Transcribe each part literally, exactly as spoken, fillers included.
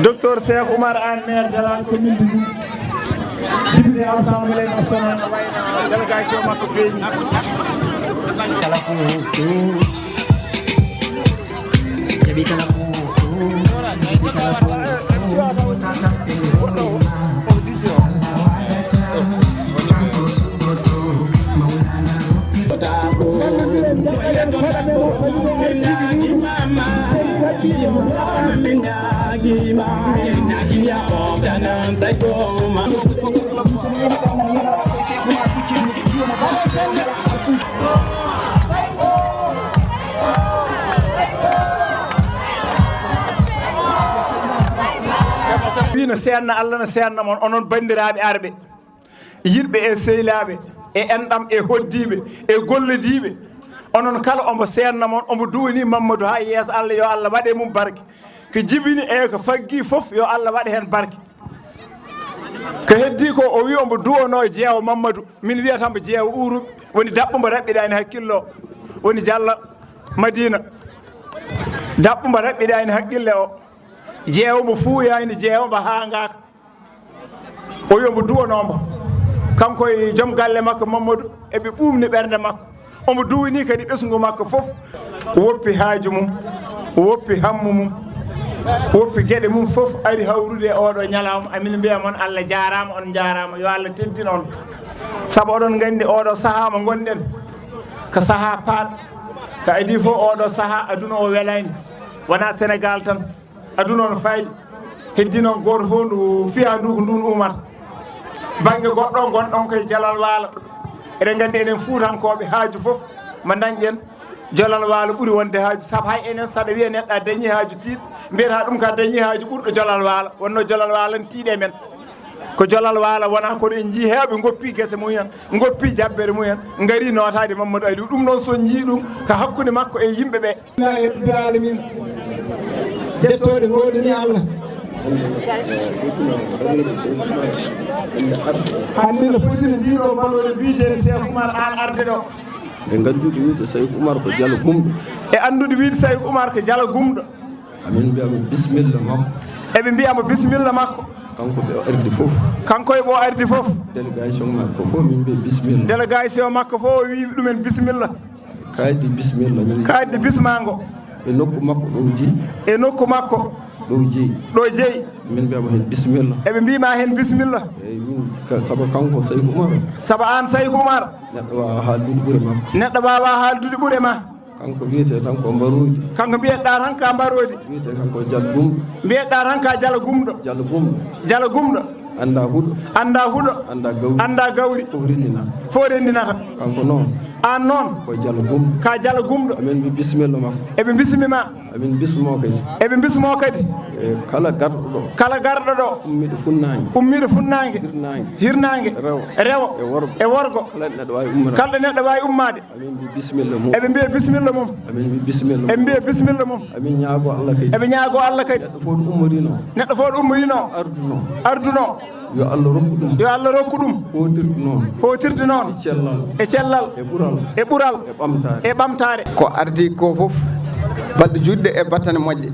Docteur Cheikh Oumar Anne, maire de la commune de Djoum, député Assemblée nationale, délégation makko feeñi. Kala ko heɓi kala ko heɓi kala ko Wi no seedna Allah, no seedna mon, onon banndiraaɓe arɓe, yiɗɓe e sehlaaɓe, e enɗam e hoddiiɓe e gollodiiɓe, onon kala omo seedna mon, omo duwanii Mamadou haa yeeso Allah, yo Allah waɗ e mum barke. Ko jibini e ko faggi fof, yo Allah waɗ heen barke. Ko heddii ko, o wi omo duwanoo jeewo Mamadou, min wiyata mbo jeewo Uruɓe, woni daɓɓo mbo raɓɓiɗaani hakkille o, woni Jalla Madina. Daɓɓo mbo raɓɓiɗaani hakkille o, jeewo mbo fuuyaani, jeewo mbo haangaaka. O wi omo duwanoo mbo. Kanko e joom galle makko Mamadou, eɓe ɓuumni ɓernde makko. Omo duwini kadi ɓesngu makko fof. Woppi haaju mum, woppi hammu mum, woppi geɗe mum fof, ari hawrude e oɗo ñalawma. Amin mbiya mon Allah jaaraama, on njaaraama, yo Allah teddin on. Sabu oɗon nganndi oɗo sahaa mo ngonɗen, ko sahaa paaɗ, ko adii fof oɗo sahaa aduna o welaani, wonaa Senegaal tan. Aduna on fayli, heddi noon gooto fof ndu fiya ndu ko ndun umata. Bannge goɗɗo ngonɗon koye Jolal Waalo. Eɗen nganndi enen Fuutankooɓe haaju fof mo dañɗen, Jolal Waalo ɓuri wonde haaju, sabu hay enen saɗa wiya neɗɗo a dañi haaju tiiɗ, mbiyata ɗum ka dañi haaju ɓurɗo Jolal Waalo. Wonno Jolal Waalo n tiiɗe men. Ko Jolal Waalo wona kono en njii heewɓe ngoppi gese mumen, ngoppi jabbere mumen, ngari nootaade Mamadou Aliou. Ɗum noon so njii ɗum ka hakkunde makko e yimɓe ɓe. Alhamdulillahi Rabbil Alamin. Jettooɗe ngoodani Allah. Hannde no fotiri ndiɗo mbalooɗe biyeteeɗe Cheikh Oumar Anne arde ɗo. E nganndude wiyde Cheikh Oumar ko Jalo Gumɗo. E anndude wiyde Cheikh Oumar ko Jalo Gumɗo. Amin mbiya mo bisimilla makko. Eɓe mbiya mo bisimilla makko. Kanko ɓe o ardi fof. Kanko e ɓo ardi fof. Délégation makko fof min mbiya bisimilla. Délégation makko fof o wi ɗumen bisimilla. Kaydi bisimilla min. Kaydi bismango. E nokku makko ɗo jeyi. E nokku makko. Ɗo jeyi. Ɗo jeyi. Min mbiya mo heen bisimilla. Eɓe mbima heen bisimilla. Eyyi, min ka, sabu kanko Cheikh Oumar. Sabu an Cheikh Oumar. Neɗɗo wawa haaldude ɓure makko. Neɗɗo wawa haaldude ɓure ma. Kanko wiyete tan ko mbaroodi. Kanko mbiyeɗa tan ka mbaroodi. Wiyete kanko Jal Gumɗo. Mbiyeɗa tan ka Jalo Gumɗo. Jalo Gumɗo. Jalo Gumɗo. Annda huɗo. Annda huɗo. Annda gawri. Annda gawri. Fof renndinata. Fof renndinata. Kanko noon. An noon. Ko Jalo Gumɗo. Ka Jalo Gumɗo. Amin mbi bisimilla makko. Eɓe bismima. Amin bismo kadi. Eɓe bismo kadi. E kala garɗo ɗo. Kala garɗo ɗo. Ummiɗo funnaange. Ummiɗo funnaange. Hirnaange. Hirnaange. Rewo. Rewo. E worgo. E worgo. Kala neɗɗo wawi ummorade. Kala neɗɗo wawi ummade. Amin mbi bisimilla mum. Eɓe mbiya bisimilla mum. Amin mbi bisimilla mum. Eɓe mbiya bisimilla mum. Amin ñaago Allah kadi. Eɓe ñaago Allah kadi. Neɗɗo fof ɗo ummorino. Neɗɗo fof ɗo ummorino. Arduno. Arduno. Yo Allah rokku ɗum. Yo Allah rokku ɗum. Hootirde noon. Hootirde noon. E cellal. E cellal. E ɓural. E ɓural. E ɓamtaare. E ɓamtaare. Ko ardi ko fof, balɗe juutɗe e battane moƴƴe.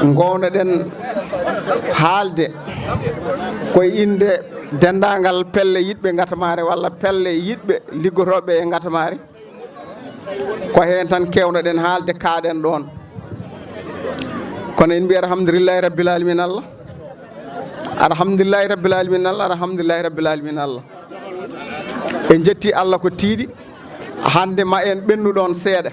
Ngownoɗen haalde koye innde denndaangal pelle yiɗɓe ngatamaare walla pelle yiɗɓe liggotooɓe e ngatamaare. Ko heen tan keewnoɗen haalde, kaaɗen ɗoon. Kono en mbiya alhamdulillahi rabbil alamin Allah. Alhamdulillahi rabbil alamin Allah. Alhamdulillahi rabbil alamin Allah. En njetti Allah ko tiiɗi. Hannde ma en ɓennu ɗoon seeɗa.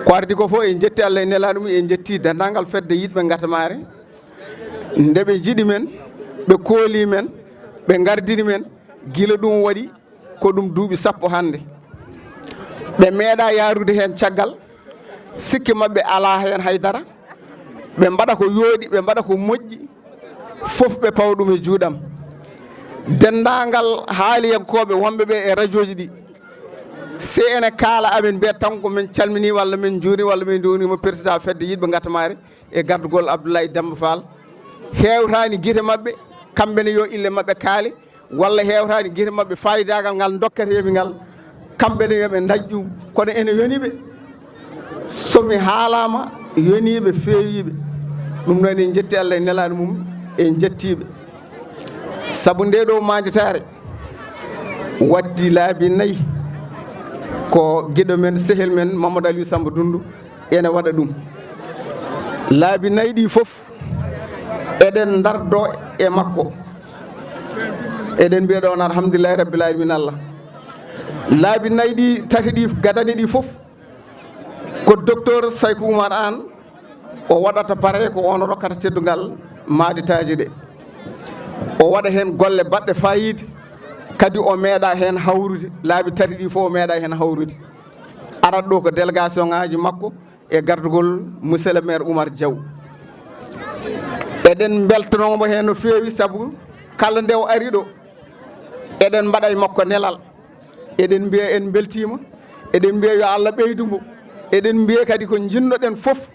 Ko ardi ko fof en njetti Allah e nelaaɗo mum, en njetti denndaangal fedde yiɗɓe ngatamaare. Nde ɓe njiɗi men, ɓe kooli men, ɓe ngardini men, gila ɗum waɗi ko ɗum duuɓi sappo hannde. Ɓe meeɗa yaarude heen caggal, sikke maɓɓe alaa heen haydara. Ɓe mbaɗa ko yooɗi, ɓe mbaɗa ko moƴƴi, fof ɓe pawa ɗum e juuɗam. Denndaangal haaliyankooɓe wonɓe ɓe e rajooji ɗi, si ene kaala amin mbiya tan ko min calmini walla min njuuni walla min nduwnima président fedde yiɗɓe ngatamaare e gardugol Abdoulaye Demba Fall. Hewtani gite maɓɓe, kamɓe ne yo ille maɓɓe kaale, walla hewtani gite maɓɓe faayidagal ngal dokketemi ngal, kamɓe ne yo ɓe dañ ɗum. Kono ene yoni ɓe, so mi haalama, yoniɓe, feewiɓe, Ɗum noon, en njetti Allah e nelaaɗo mum, en njettiiɓe. Sabu ndee ɗoo maanditaare waɗti laabi nayi, ko giɗo men, sehil men, Mamadou Aliou Samba Doundu, ene waɗa ɗum. Laabi nayi ɗi fof, eɗen ndardo e makko. Eɗen mbiya ɗoon, alhamdulillahi rabbil alamin Allah. Laabi nayi ɗi, tati ɗi gadani ɗi fof, ko docteur Saykou Oumar Anne, o waɗata pare, ko oon rokkata teddungal maanditaaji ɗe. O waɗa heen golle baɗɗe faayiida, kadi o meeɗa heen hawrude, laabi tati ɗi fof o meeɗa heen hawrude. Arata ɗo ko délégation ŋaaji makko e gardugol monsieur le maire Oumar Diaw. Eɗen mbeltanoo mo heen no feewi, sabu kala nde o ari ɗo, eɗen mbaɗa e makko nelal. Eɗen mbiya en mbeltiima, eɗen mbiya yo Allah ɓeydu mo. Eɗen mbiya kadi ko njiɗnoɗen fof,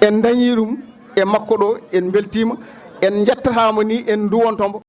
en dañii ɗum e makko ɗo, en mbeltiima, en njettataa mo ni, en nduwonto mo.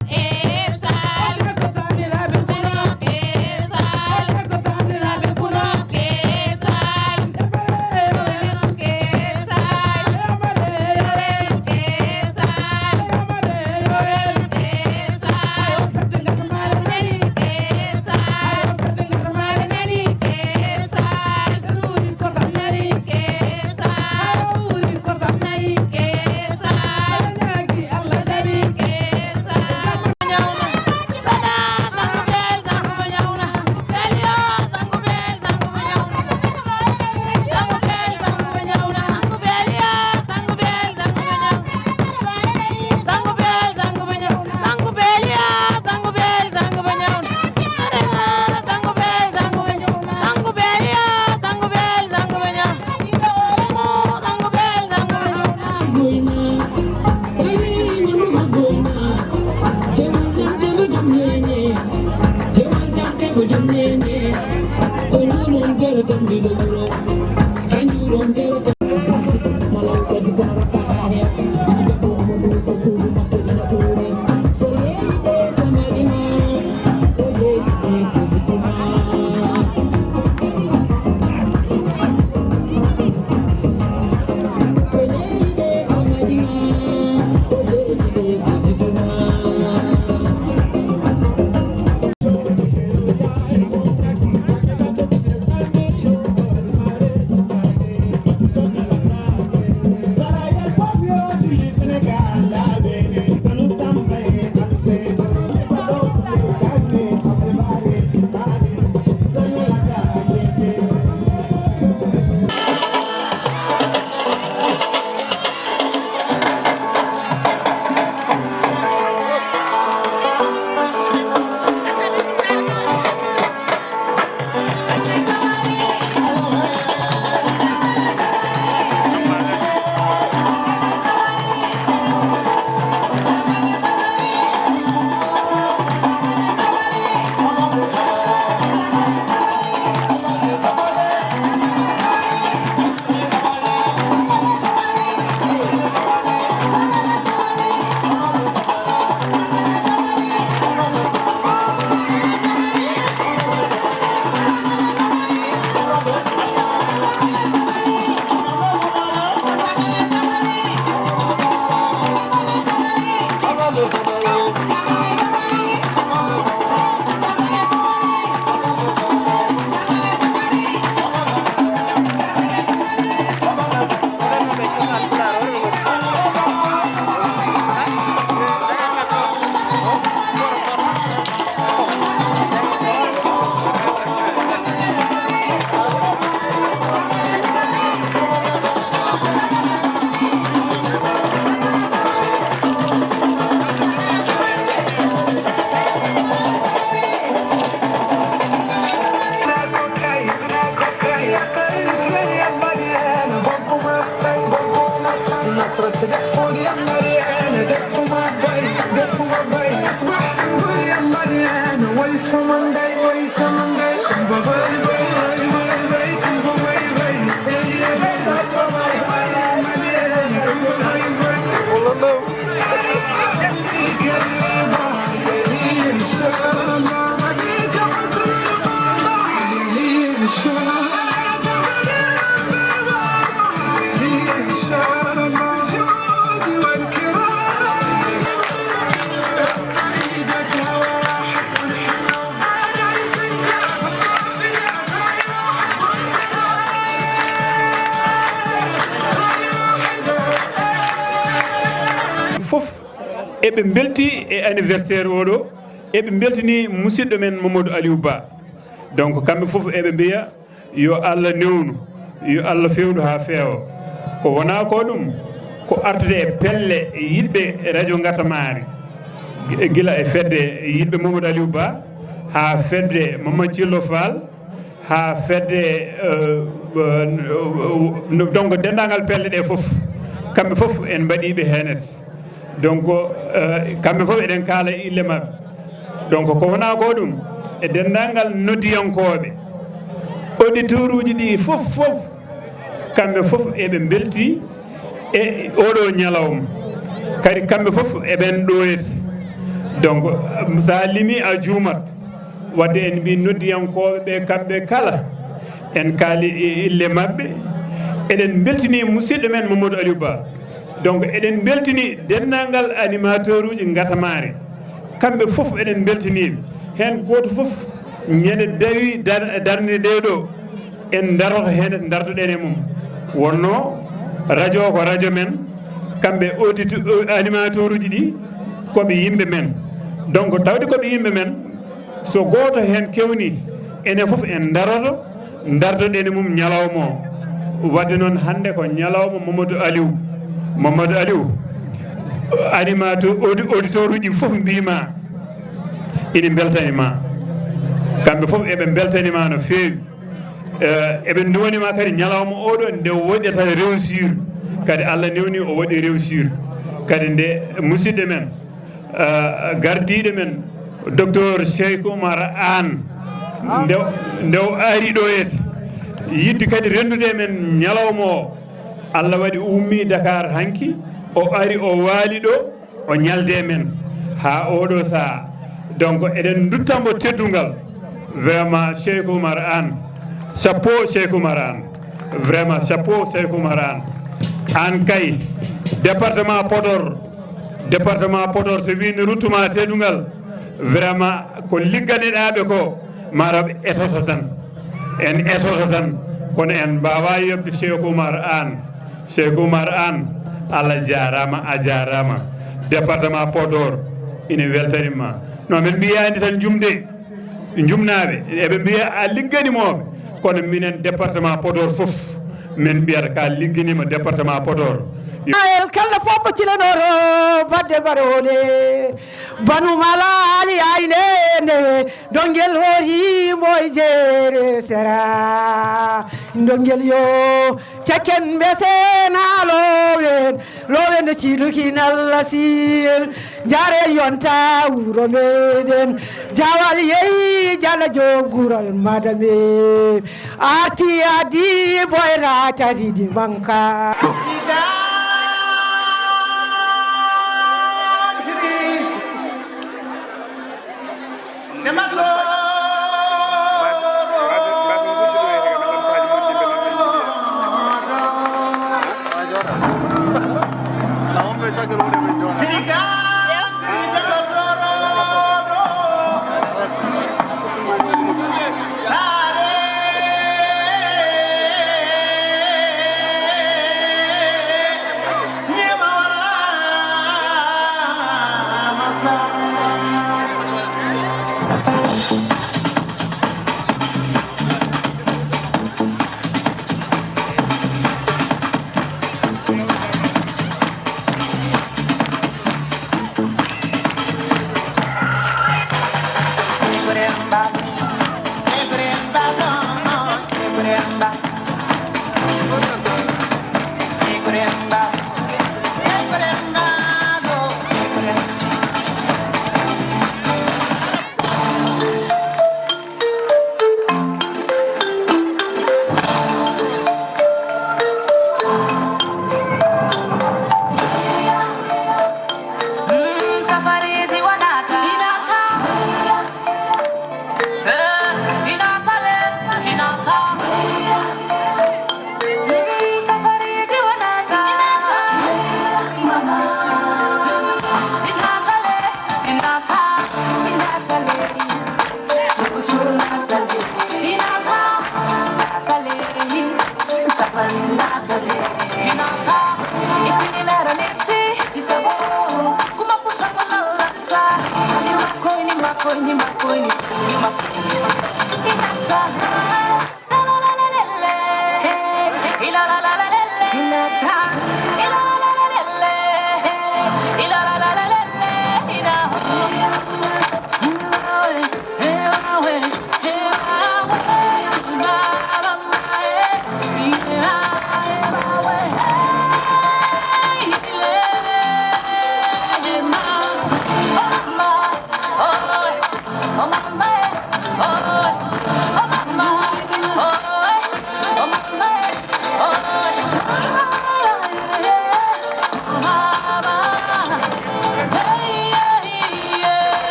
Fof eɓe mbelti e anniversaire oɗo, eɓe mbeltini musidɗo men Mamadou Aliou Ba. Donc kamɓe fof eɓe mbiya yo Allah newnu, yo Allah fewnu haa feewa. Ko wonaa ko ɗum, ko artude e pelle yiɗɓe radio Ngatamari, gi-, gila e fedde yiɗɓe Mamadou Aliou Ba, haa fedde Mamadou Thillo Fall, haa fedde, eh, eh, no, donc denndaangal pelle ɗe fof, kamɓe fof en mbaɗiiɓe heen. Donc, eh, kamɓe fof eɗen kaala e ille maɓɓe. Donc ko wonaa ko ɗum, e denndaangal noddiyankooɓe, auditeuruuji ɗi fof, fof, kamɓe fof eɓe mbelti e oɗo ñalawma. Kadi kamɓe fof eɓen ɗooyete. Donc so a limi a juumat. Wadde en mbi noddiyankooɓe ɓe kamɓe kala, en kaali e ille maɓɓe. Eɗen mbeltini musidɗo men Mamadou Aliou Ba. Donc eɗen mbeltini denndaangal animateuruuji Ngatamari. Kamɓe fof eɗen mbeltiniiɓe. Heen gooto fof ñande dawi dar-, darnde nde ɗo, en daroto heen, dartoɗen e mum. Wonno radio ko radio men, kamɓe audit-, animateuruuji ɗi koɓe yimɓe men. Donc tawde koɓe yimɓe men, so gooto heen kewni, enen fof en daroto, dartoɗen e mum ñalawma o. Wadde noon hannde ko ñalawma Mamadou Aliou. Mamadou Aliou, animateur, audi-, auditeuruuji fof mbiima ina mbeltani ma. Kamɓe fof eɓe mbeltani ma no feewi. Eh, eɓe nduwani ma kadi ñalawma oɗo nde woɗɗata réussir. Kadi Allah newni o waɗi réussir. Kadi nde musidɗo men, eh, gardiiɗo men, docteur Cheikh Oumar Anne, nde, nde o ari ɗo et yiɗde kadi renndude e men ñalawma o, Allah waɗi o ummii Dakar hanki, o ari o waali ɗo, o ñalde men haa oɗo saha. Donc eɗen nduttambo teddungal. Vraiment Cheikh Oumar Anne, chapeau Cheikh Oumar Anne. Vraiment chapeau Cheikh Oumar Anne. Aan kay, département Podor, département Podor so wiino ruttuma teddungal, vraiment ko ligganeɗaɓe ko, mataw etoto tan. En etoto tan, kono en mbawa yoɓde Cheikh Oumar Anne. Cheikh Oumar Anne, Allah jaaraama, a jaaraama. Département Podor ina weltanima. No men mbiyani tan jumde, jumnaaɓe, eɓe mbiya a ligganimooɓe, kono minen département Podor fof, men mbiyata ka ligganima département Podor. El kalda fof cilanoro badde barole. Banu Malal yaynene, dongel hoori moy jeere sera. Dongel yo, cakken mbese na loowen, loowen no ciiduki nalla siyel. Jaare yonta wuro meɗen, jawal yehi jana joom gural madame. Arti adi boyra taridi manka.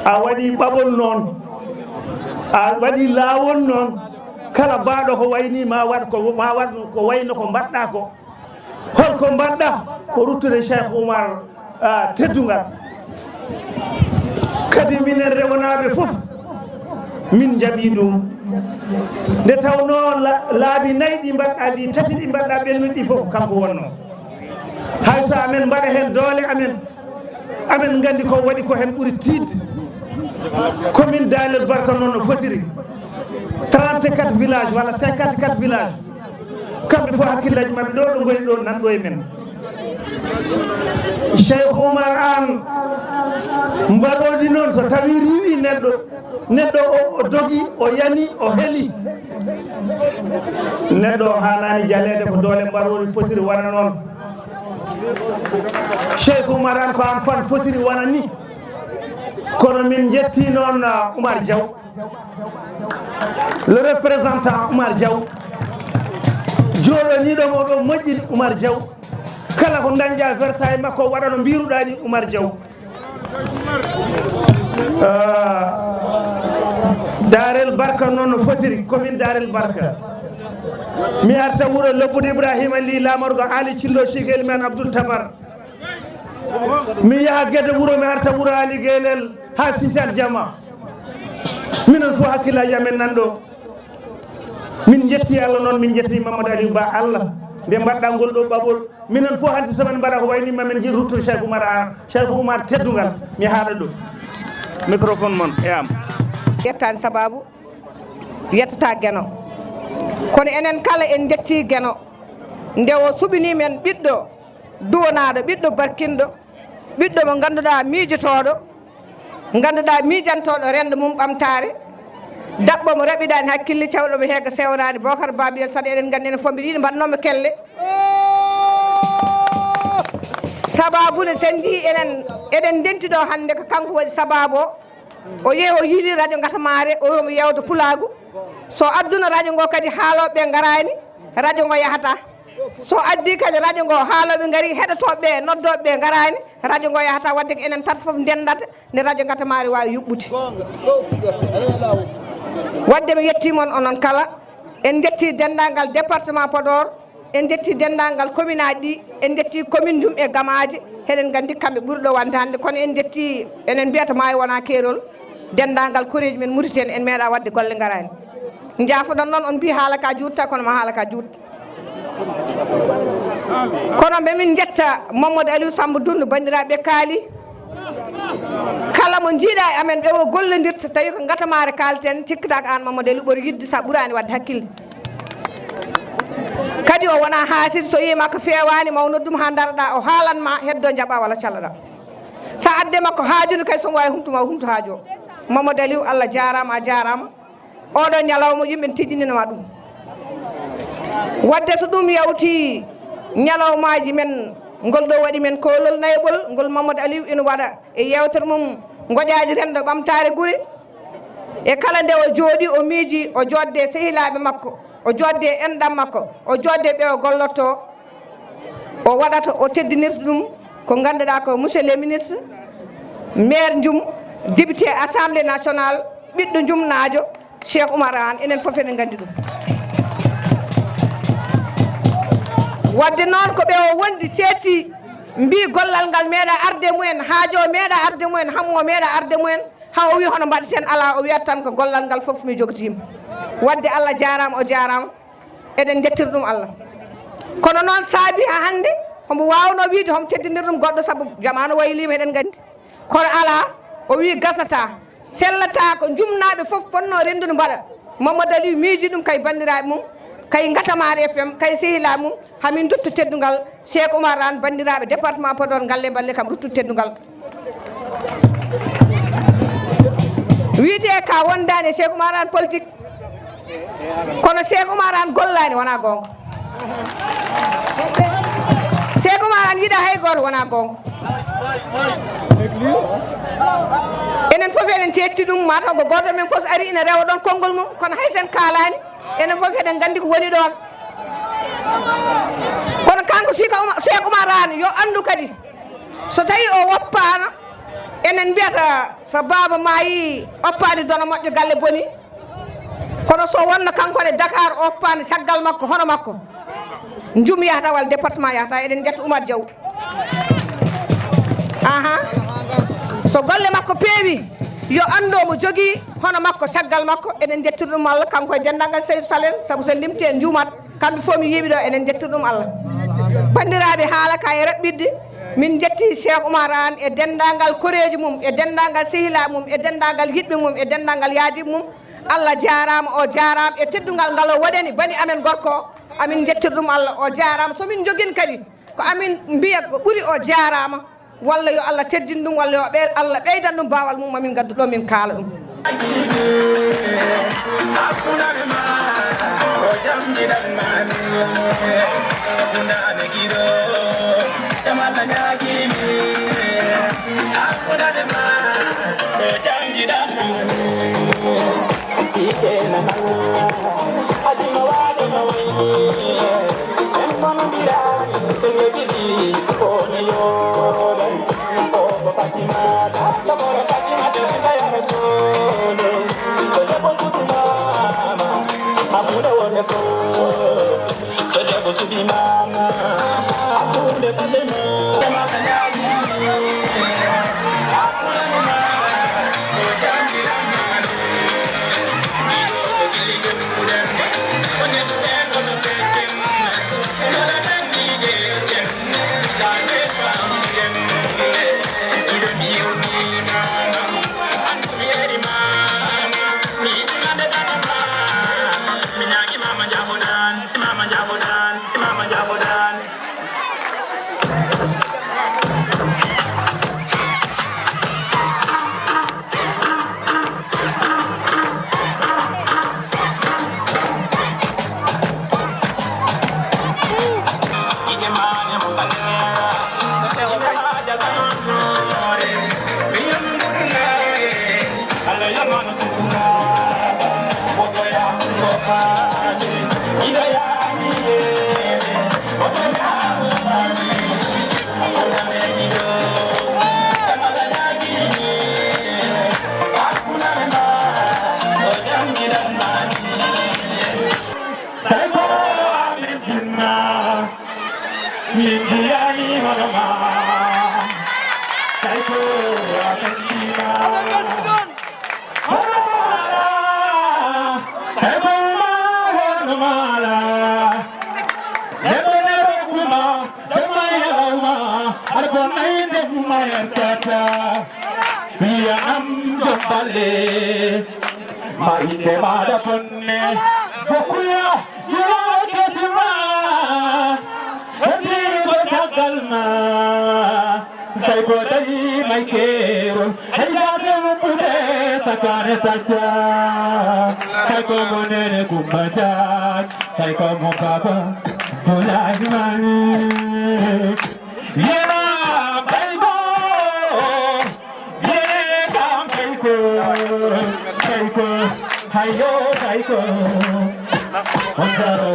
A waɗi ɓaɓol noon, a waɗi laawol noon. Kala baaɗo ko wayni ma waɗ ko, ma waɗ ko wayno ko mbaɗɗa ko. Holko mbaɗɗa? Ko ruttude Cheikh Oumar, ah, teddungal. Kadi minen rewanaaɓe fof, min njaɓi ɗum. Nde tawnoo la-, laabi nayi ɗi mbaɗɗa, ɗi tati ɗi mbaɗɗa ɓennuɗi ɗi fof, kanko wonnoo. Hay so amen mbaɗa heen doole amen, amen nganndi ko waɗi ko heen ɓuri tiiɗde. Commune Daalel Barka noon no fotiri. Trente-quatre villages walla cinquante-quatre villages. Kamɓe fof hakkillaaji maɓɓe ɗo, ɗo ngoni ɗo, nan ɗo e men. Cheikh Oumar Anne, mbaɗooɗi noon, so tawii riiwii neɗɗo, neɗɗo o, o dogi, o yani, o heli. Neɗɗo o haanaani jaleede, ko doole mbaɗooɗi potiri wona noon. Cheikh Oumar Anne ko aan fan fotiri wona ni. Kono min njetti noon, uh, Oumar Diaw. Le représentant Oumar Diaw, jooɗoniiɗo mo ɗo moƴƴini Oumar Diaw. Kala ko dañɗa Versailles makko waɗa no mbiruɗaa ni Oumar Diaw. Ah, Daarel Barka noon no fotiri, commune Daarel Barka. Mi arta wuro Lobbude Ibrahima Ly, laamorgo Ali Cillo, Cikeli men Abdoul Tabar. Mi yaha Gede wuro, mi arta wuro Ali Gelel haa Sinthiane Diama. Minen fof hakkillaaji amen nan ɗo. Min njetti Allah noon, min njetti Mamadou Aliou Ba Allah. Nde mbaɗɗa ngol ɗo ɓaɓol, minen fof hanti so min mbaɗa ko wayni ma min njiɗ ruttude Cheikh Oumar Anne, Cheikh Oumar teddungal. Mi haaɗa ɗo. Microphone mon e am. Yettani sababu yettata Geno. Kono enen kala en njetti Geno. Nde o suɓini men ɓiɗɗo duwanaaɗo, ɓiɗɗo barkinɗo, ɓiɗɗo mo ngannduɗaa miijotooɗo, ngannduɗaa miijantooɗo renndo mum ɓamtaare, daɓɓo mo raɓɓiɗaani hakkille, cawɗo mo heega sewnaani, Bocar Babiyel Sane, eɗen nganndi enen fof mbiɗa yiɗi mbaɗnoo mo kelle. Sabaabu ne, so en njii enen, eɗen ndenti ɗo hannde ko kanko waɗi sabaabu o. O yehi, o yiili radio Ngatamaare, o wiyi omo yeewta pulaagu. So adduno radio ngo kadi, haalooɓe ɓe ngaraani, radio ngo yahata. So addi kadi radio ngo, haalooɓe ngari, heɗotooɓe ɓe, noddooɓe ɓe ngaraani, radio ngo yahata. Wadde ko enen tata fof ndendata nde radio Ngatamaare waawi yuɓɓude. Wadde mi yetti mon onon kala. En njetti denndaangal département Podor. En njetti denndaangal commune aji ɗi, en njetti commune Ndum e Gamaaji, heɗen nganndi kamɓe ɓuri ɗo wonde hannde, kono en njetti, enen mbiyata maayo wona keerol, denndaangal koreeji men Mauritanie, en meeɗa waɗde golle ngaraani. Njaafoɗon noon, on mbii haala ka juutta, kono ma haala ka juut. Kono mbe min njetta Mamadou Aliou Samba Dundu, banndiraaɓe kaali, kala mo njiiɗa e amen ɓe o gollondirta, tawi ko ngatamaare kalten, cikkata ko aan Mamadou Aliou ɓuri yiɗde, sa ɓuraani waɗde hakkille. Kadi o wona haasid, so yii makko feewaani, ma o noddum haa ndaroɗa, o haalan ma, heddo njaɓa walla caloɗa. Sa adde makko haajunu kay, so waawi humtu ma, o humtu haajo. Mamadou Aliou, Allah jaaraama, a jaaraama. Oɗo ñalawma yimɓe ne tijjinino ma ɗum. Wadde so ɗum yawti ñalawmaaji men, ngol ɗo waɗi men koolol nayaɓol, ngol Mamadou Aliou ina waɗa e yeewtere mum ngoƴaaji renndo ɓamtaare gure. E kala nde o jooɗi, o miiji, o joodde sehilaaɓe makko, o joodde enɗam makko, o joodde ɓe o gollotto, o waɗata, o teddinirta ɗum ko ngannduɗaa ko monsieur le ministre, maire Njum, député assemblée nationale, ɓiɗɗo Njumnaajo, Cheikh Oumar Anne, enen fof eɗen nganndi ɗum. Wadde noon ko ɓe o wondi ceetti, mbi gollal ngal meeɗa arde mumen, haajo meeɗa arde mumen, hammo meeɗa arde mumen, haa o wi hono mbaɗeten, alaa, o wiyat tan ko gollal ngal fof mi jogotiima. Wadde Allah jaaraama, o jaaraama, eɗen njettira ɗum Allah. Kono noon saabi haa hannde, hombo waawnoo wiide homo teddinir ɗum goɗɗo, sabu jamaanu wayliima, eɗen nganndi. Kono alaa, o wi gasata, sellata ko jumnaaɓe fof fotnoo renndude mbaɗa. Mamadou Aliou miiji ɗum kay banndiraaɓe mum, kay Ngatamar F M, kay sehilaaɓe mum, hamin dutto teddungal Cheikh Oumar Anne, banndiraaɓe département Podor, ngalle mballe kam ruttude teddungal. Wiyetee ka wondaani e Cheikh Oumar Anne politique. Kono Cheikh Oumar Anne gollaani, wonaa goonga. Cheikh Oumar Anne yiɗa hay gooto, wonaa goonga. Enen fof eɗen ceetti ɗum, mataw ko gooto men fof ari ina rewa ɗoon konngol mum, kono hay sen kaalaani, enen fof eɗen nganndi ko woni ɗoon. Kono kanko Cheikh Oumar, Cheikh Oumar Anne, yo anndu kadi, so tawi o woppaano, enen mbiyata so baaba maayi oppaani dono moƴƴo, galle boni. Kono so wonno kanko ne Dakar oppaani caggal makko, hono makko, Njum yahata walla département yahata, eɗen njetta Oumar Diaw. Aha. So golle makko peewi, yo anndu omo jogii hono makko, caggal makko, eɗen njettir ɗum Allah, kanko e denndaangal Seydou Salel, sabu so limti en njuumat, kamɓe fof mi yiiɓe ɗo, eɗen njettir ɗum Allah. Banndiraaɓe, haala ka e raɓɓiɗde, min njetti Cheikh Oumar Anne e denndaangal koreeji mum, e denndaangal sehilaaɓe mum, e denndaangal yiɗɓe mum, e denndaangal yaadiiɓe mum. Allah jaaraama, o jaaraama e teddungal ngal o waɗani bani amen gorko o. Amin njettir ɗum Allah, o jaaraama. So min njogin kadi, ko amin mbiya ko ɓuri, o jaaraama. Walla yo Allah teddin ɗum, walla yo ɓe-, Allah ɓeydan ɗum baawal mum, mamin ngaddu ɗo min kaala ɗum. So debbo suɓi mama, hakkunde fale mum. Tawi ko amin jinna, min jiyani hono ma. Tawi ko amin jinna. Hono maala, tawi ko ma hono maala. Nebo nebo kuma, jomma yalawma, aɗa bonna inde mum a yersata. Wiya am jom balle, ma inde maɗa bonne. Jokkuya, jiyawo ketima, heddiɓe caggal ma. Say ko tawi may keerol, hay jaate wumpude sakane tacca. Say ko mo nene Kumba Jaaj, say ko mo baba Abdoulaye Mane. Yena bay go, ye kam bay go, bay go, hayo bay go. On jaro.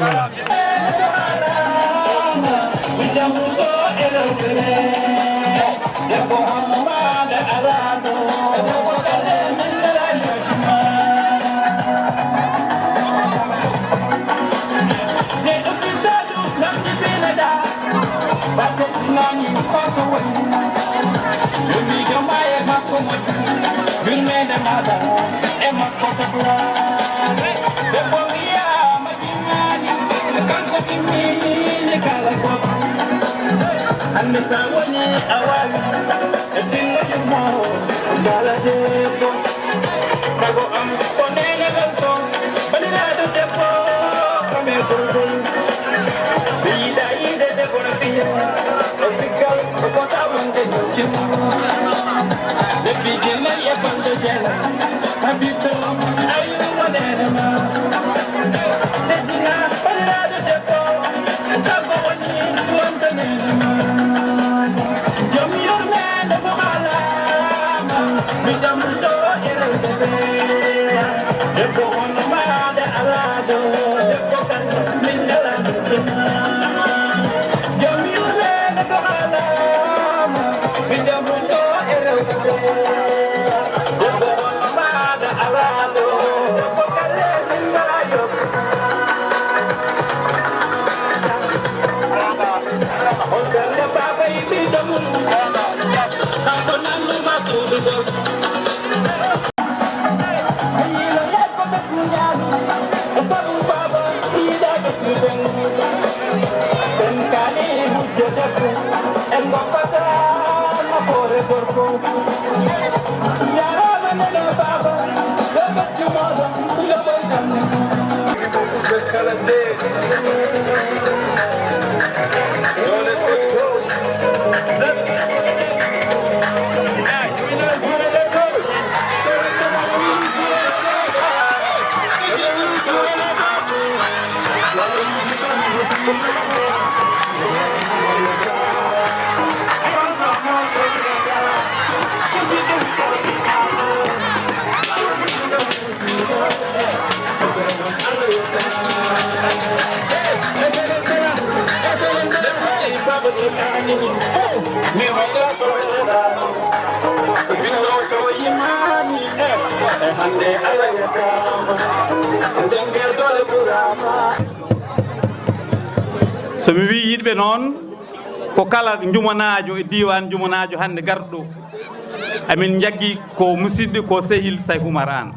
Hannde sa woni a waawi e tinno yummo dala debbo. Sago am ko nene lalto bandiraaɗo debbo kame bulbul. Mi yiɗa yiide debbo no fiya o figgal o fota wonde jokki. Debbi jinnayi e balɗe jeena. Habibbo, ayu mo nene ma. Teddina, bandiraaɗo debbo, kanko woni wonde nene ma. Jom yurmeende so haalama, mi jamto e rewɓe ɓe. Debbo hono maɗa alaa ɗo, debbo kanko min ngala ɗum. Jom yurmeende so haalama, mi jamto e rewɓe ɓe. Debbo hono maɗa alaa ɗo, debbo kalle min ngala yokku. On galle baaba e ɓiɗɗo mum, kanko nannu ma suudu gol. So mi wii yiɗɓe noon, ko kala njumanaajo e diiwaan njumanaajo hannde garɗo, amin njaggi ko musidɗo, ko sehil Sayku Umar Aan.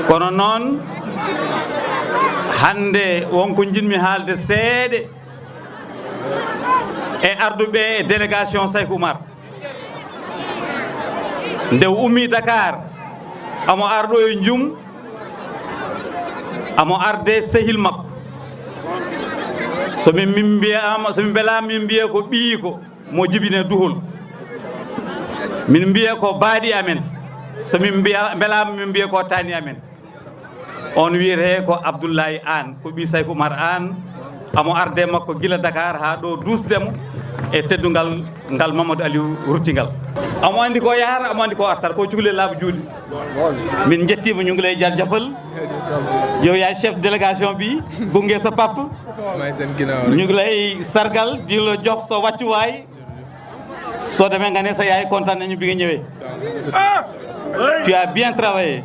Kono noon, hannde won ko njiɗmi haalde seeɗa e arduɓe e délégation Sayku Umar. Nde o ummii Dakar, amo arɗo e njum, amo arde sehil makko. So min, min mbiyaama, so min mbelaama, min mbiya ko ɓiyiiko mo jibine duhol. Min mbiya ko baaɗi amen. So min mbiya, mbelaama, min mbiya ko taani amen. On wiyetee ko Abdoulaye Aan, ko ɓii Sayku Umar Aan. Amo arde makko gila Dakar haa ɗo, duusde mo e teddungal ngal Mamadou Aliou rutti ngal. Amo anndi ko yahata, amo anndi ko artata, ko cukalel laaɓa juuɗe. Min njettiima, ñu ngi lay jaajëfal. Yow yaay chef délégation bi, gunge sa papa. Ñu ngi lay sargal, di la jox sa wàccuwaay. Soo demee nga ne sa yaay kontaan nañu bi nga ñëwee. Tu as bien travaillé.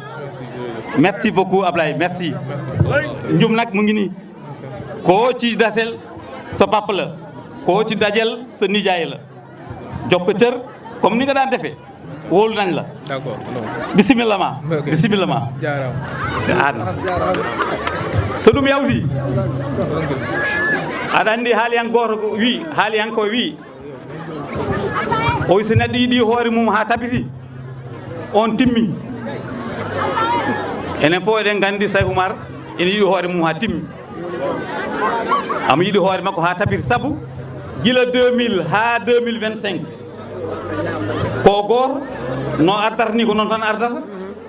Merci beaucoup, Ablaye, merci. Njum nag mu ngi nii. Koo ci dasel sa papa la. Koo ci dajel sa nijaay la. Jox ko cër comme ni nga daan defee. Wóolu nañ la. D'accord. Bisimilla ma. Ok. Bisimilla ma. Jaaraama. Aan. So ɗum yawti, aɗa anndi haaliyan gooto ko wi, haaliyan ko wi, o wi so neɗɗo yiɗi hoore mum haa tabiti, on timmi. Enen fof eɗen nganndi Sayku Umar ene yiɗi hoore mum haa timmi. Amo yiɗi hoore makko haa tabiti, sabu gila deux mille haa deux mille vingt-cinq, ko gooto, no ardata ni ko noon tan ardata,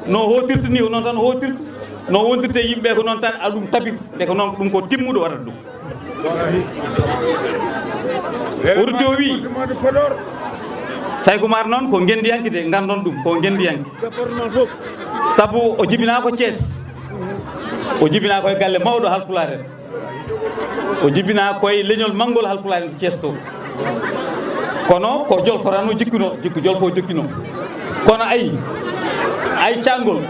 no hootirta ni ko noon tan hootirta, no wondirta e yimɓe ko noon tan, a ɗum tabiti. Nde ko noon, ɗum ko timmuɗo waɗata ɗum. Auditeur o wi, Sayku Umar noon ko ngenndiyanke de, nganndon ɗum, ko ngenndiyanke. Sabu o jibinaa ko Thiès, o jibinaa ko e galle mawɗo Haalpulaar en. O jibinaa ko e leñol manngol Haalpulaar en to Thiès to. Kono ko Jolfo tan o jikkuno, jikku Jolfo o jokkino. Kono ayi, ay caangol,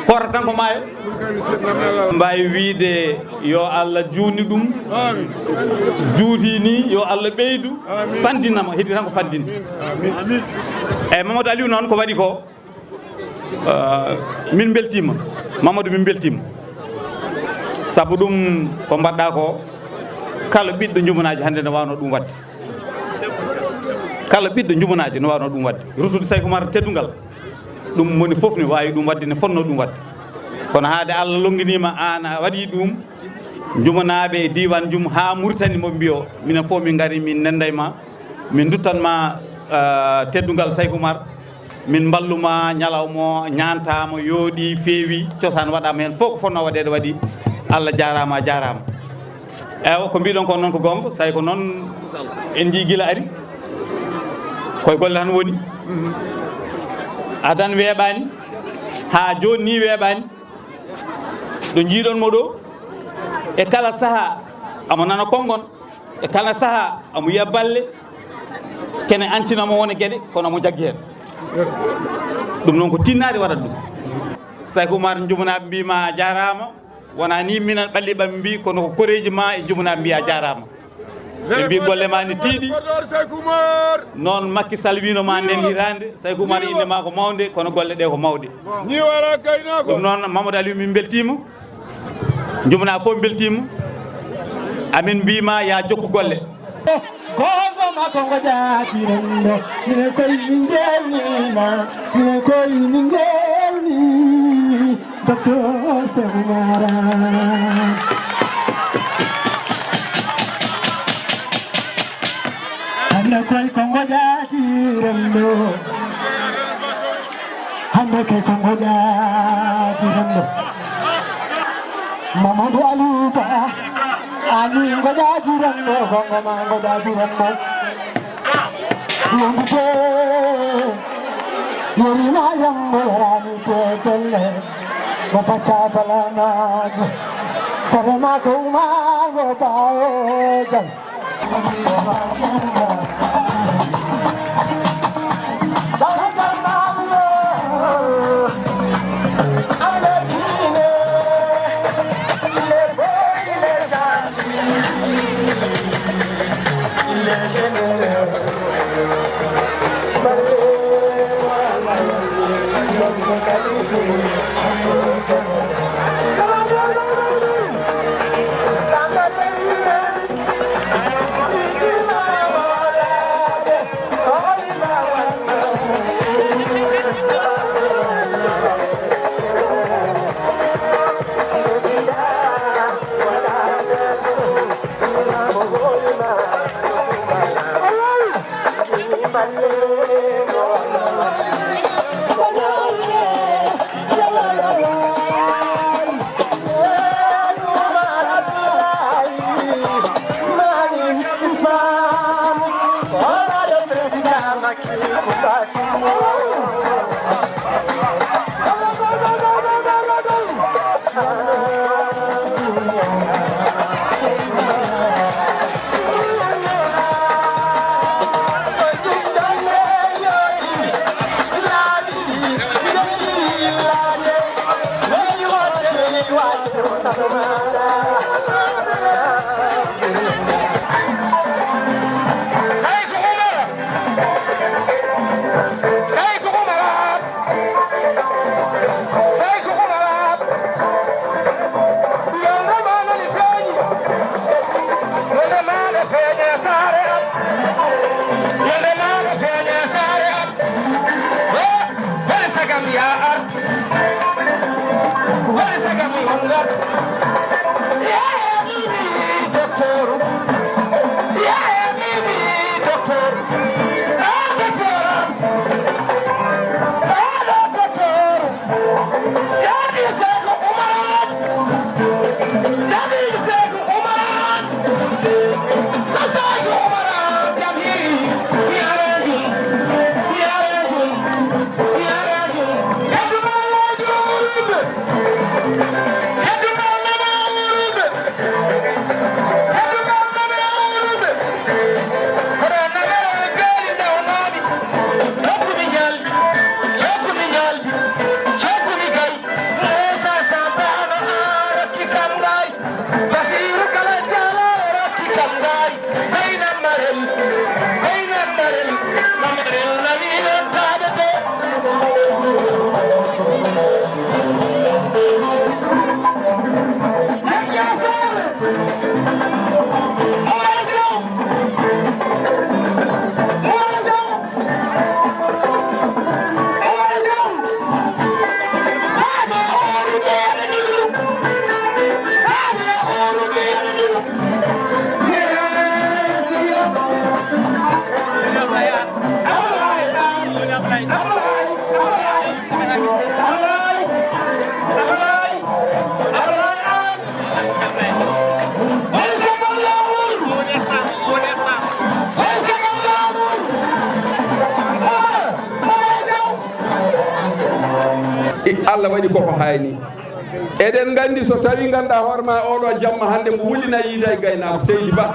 hoorata tan ko maayo. Mbaawi wiide yo Allah juutnu ɗum. Juuti ni, yo Allah ɓeydu. Fanndinama, heddii tan ko fanndinde. Eyyi, Mamadou Aliou noon ko waɗi ko, euh, min mbeltiima. Mamadou, min mbeltiima. Sabu ɗum ko mbaɗɗa ko, kala ɓiɗɗo Jumanaaji hannde no waawno ɗum waɗde. Kala ɓiɗɗo Jumanaaji no waawno ɗum waɗde. Rutude Sayku Umar teddungal, ɗum moni fof ne waawi ɗum waɗde, ne fotnoo ɗum waɗde. Kono haade Allah lonnginiima aan a waɗi ɗum, Jumanaaɓe e diiwaan Jum haa Muritani mo mbiyo, minen fof min ngari, min nennday ma, min nduttan ma, eh, teddungal Sayku Umar. Min mballu ma ñalawma o, ñaantaama, yooɗi, feewi, cosaan waɗaama heen, fof ko fotnoo waɗeede waɗi, Allah jaaraama, a jaaraama. Eywa, ko mbiɗon kon noon ko goonga, so tawi ko noon en njii gila ari, koye golle tan woni. Adan weeɓaani, haa jooni nii weeɓaani. Ɗo njiiɗon mo ɗo, e kala sahaa, omo nana konngon. E kala sahaa, omo yiya balle, kene ancinamo wone geɗe, kono omo jaggi heen. Ɗum noon ko tinnaade waɗata ɗum. Sayku Umar, Jumanaaɓe mbii ma a jaaraama, wonaa ni minen ɓalli ɓam mbii, kono ko koreeji ma e Jumanaaɓe mbii a jaaraama. Ɓe mbii golle ma ne tiiɗi. Noon Makki Sal wiino ma nden hitaande, Sayku Umar, innde ma ko mawnde, kono golle ɗe ko mawɗe. Ɗum noon Mamadou Aliou, min mbeltiima. Jumanaa fof mbeltiima. Amin mbii ma ya jokku golle. Goonga ma ko ngo jaaki renndo, minen koye min njeewniima, minen koye min njeewni Docteur Sekou Mara. Hannde koye ko ngo jaaki renndo. Hannde kay ko ngoƴaaji renndo. Mamadou Aliou Ba, ani ngoƴaaji renndo, gongo ma ngoƴaaji renndo. Yondu te, yori ma yambo yarani te belle. Mo pacca balamaaji. Sare ma ko uma ngo bawo jam. Sayku Umar! Sayku Umar! Sayku Umar! Yolnde ma nani feeñi. Yolnde ma nani feeñi e saare am. Yolnde ma nani feeñi e saare am. Wari sagam yaa ar. Wari sagam wongal. Yaa yaa mi wi docteur. Yaa yaa mi wi docteur. Ah, docteur. Ah, docteur. Jaɓi Seeku Umar Aan. Jaɓi Seeku Umar Aan. Ko Seeku Umar Aan jam hiri. Mi areejum. Mi areejum. Mi areejum. Heddu ma Alaaji Umar Aan. Heddu ma Alaaji Umar Aan. Heddu ma Alaaji Umar Aan. Kono namere gaari ndawnaaɗi. Jokku mi ñalbi. Jokku mi ñalbi. Jokku mi gay. Muusa Sampaano a rokki kam ngaay. Basiiru Kala Jaalo rokki kam ngaay. Koy nammarel. Koy nammarel. Nammarel nani nen taade de. Allah waɗi koko haani. Eɗen nganndi so tawii ngannduɗaa hoore ma oɗo jamma hannde mbo wulina yiida e gaynaako seydi ba.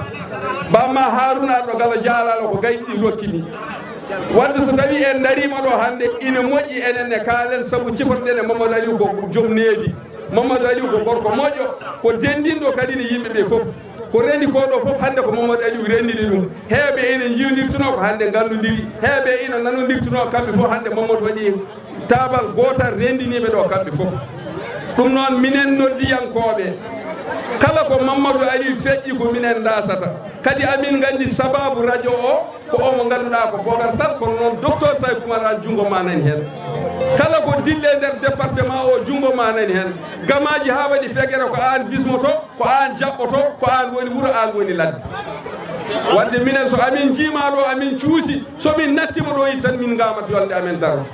Bamma Haruna ɗo gala jaalalo ko gayɗi ɗi rokkini. Wadde so tawii en ndariima ɗo hannde ina moƴƴi enen ne kaalen sabu cifotoɗen e Mamadou Aliou ko joom needi. Mamadou Aliou ko gorko moƴƴo, ko denndinɗo kadi ne yimɓe ɓe fof. Ko rendi ko ɗo fof hannde ko Mamadou Aliou renndini ɗum. Heewɓe ina njiwndirtuno ko hannde ngallondiri. Heewɓe ina nanondirtuno kamɓe fof hannde Mamadou waɗi taabal gootal renndiniiɓe ɗo kamɓe fof. Ɗum noon minen noddiyankooɓe, kala ko Mamadou Aliou feƴƴi ko minen ndasata. Kadi amin nganndi sababu radio o ko o mo ngannduɗaa ko Bocar Sall, kono noon docteur Saïd Oumar Anne junngo ma nani heen. Kala ko dille nder département o junngo ma nani heen. Gamaaji haa waɗi fegere ko aan bismoto, ko aan jaɓɓoto, ko aan woni wuro, aan woni ladde. Wadde minen so amin njiima ɗo, amin cuusi, so min nattima ɗo i tan min ngamat yolde amen daro.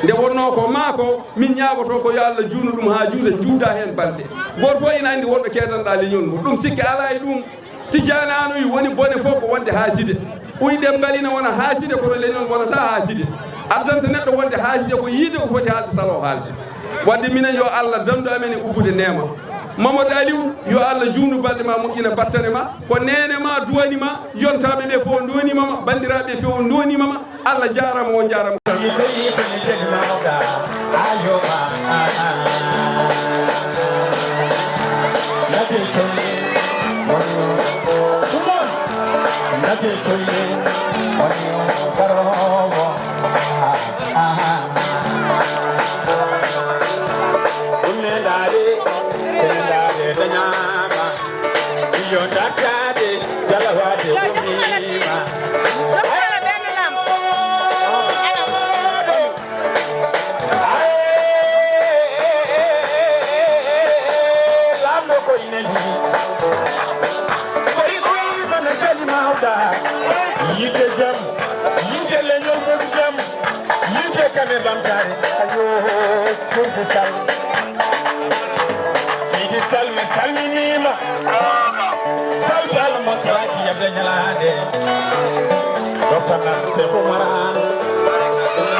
Nde wonno ko maa ko min ñaagoto ko yo Allah juutnu ɗum haa juuta, juuta heen balɗe. Gooto fof ina anndi wonɗo keedanɗaa leñol ngol. Ɗum sikke alaa e ɗum. Tijjaani Aan uyi woni bone fof ko wonde haaside. Uyi ɗemngal ina wona haaside kono leñol wonata haaside. Addanta neɗɗo wonde haaside ko yiide ko foti haalde salo haalde. Wadde minen yo Allah dandu amen e ubbude neema. Mamadou Aliou yo Allah juutnu balɗe ma moƴƴina battane ma. Ko neene ma duwani ma, yontaɓe ɓe fof ndonima ma, banndiraaɓe fof ndonima ma. Allah jaaraama, on jaaraama. Yo dakkade jalawaade ummiima. Laamɗo koye nani. Koye koye kono jali mawɗa. Yiɗde jam, yiɗde leñol mum jam. Yimɓe kam e ɓamtaare. Ayo, Seydi Sall. Seydi Sall, mi salminiima. Sall Bal mo salaki yabde ñalaande. Doktor nan Cheikh Oumar Anne.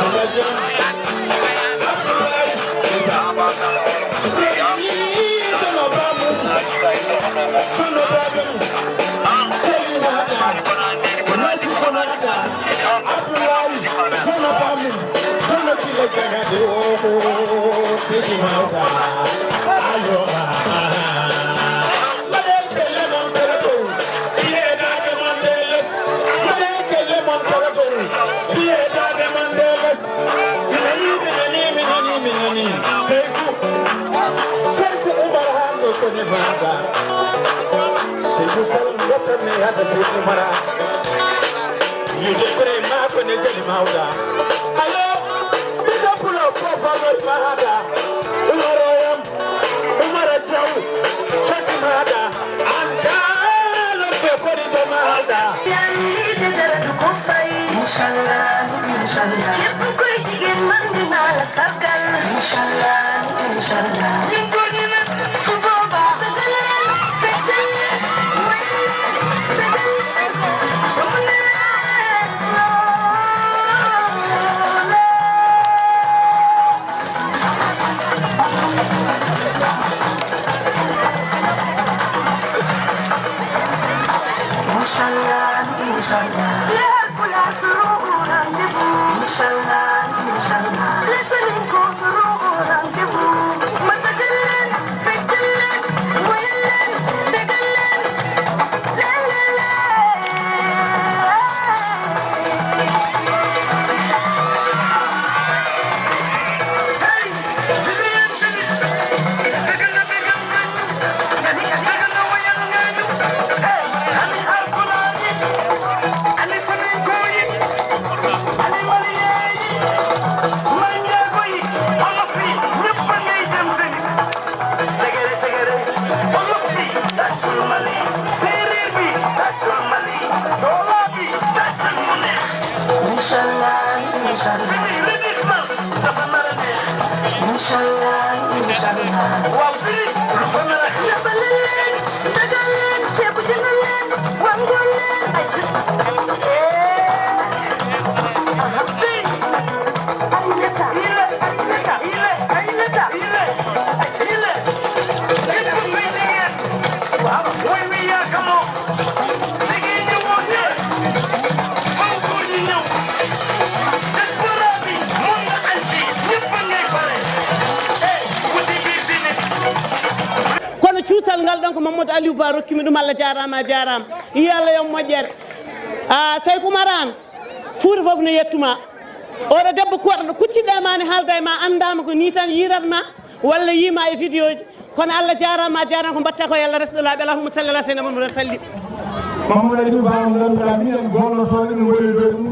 Abdoulaye. Kono bamum. Kono bamum. Seydi Mada. Kono bamum. Abdoulaye, kono bamum, kono kila jagade o, Seydi Mawɗa, ayo ma. Mbaɗen kelle mon kala dow, piyeɗaade mon nde les. Mbaɗen kelle mon kala dow, piyeɗaade mon nde les. Mi nani, mi nani, mi nani, mi nani. Seydi, Seydi Oumar Anne ko ne mawɗa. Seydi Sall, doktor ne yada Seydi Oumar Anne. Yiɗde kure maako ne jali mawɗa. Ayo, ɓiɗɗo pulo ko famori mahaɗa. Umaro yam, Umaro jaw, jali mahaɗa. An kaalon ɓe kori to mahaɗa. Yan yiɗde jaradu ko fay. Inchallah, inchallah. Képp kuy jigéen man dinaa la sargal. Inchallah, inchallah. Ni ko dina su boobaa. Inchallah, inchallah. Les Haalpulaar seront au rendez-vous. Inchallah, inchallah. Les Soninkos seront au rendez-vous. Ma tëggal leen, feccal leen, woyal leen, bégal leen. Cuusal ngal ɗon ko Mamadou Aliou Ba rokkimi ɗum, Allah jaaraama, a jaaraama. Yo Allah yo moƴƴere. A, Seyku Umar Aan, Fuuta fof no yettuma. Oɗo debbo kuwaɗo ɗo kucciɗe ma ne haalda e ma, anndaama ko ni tan yiirat ma, walla yiima e vidéo ji. Kono Allah jaaraama, a jaaraama, ko mbatta ko yo Allah resɗo laaɓi. Allahumma salli ala sayyidina Muhammad wa sallim. Mamadou Aliou Ba, mo ngannduɗaa minen gollotooɓe ɗum woni ɗo ɗum,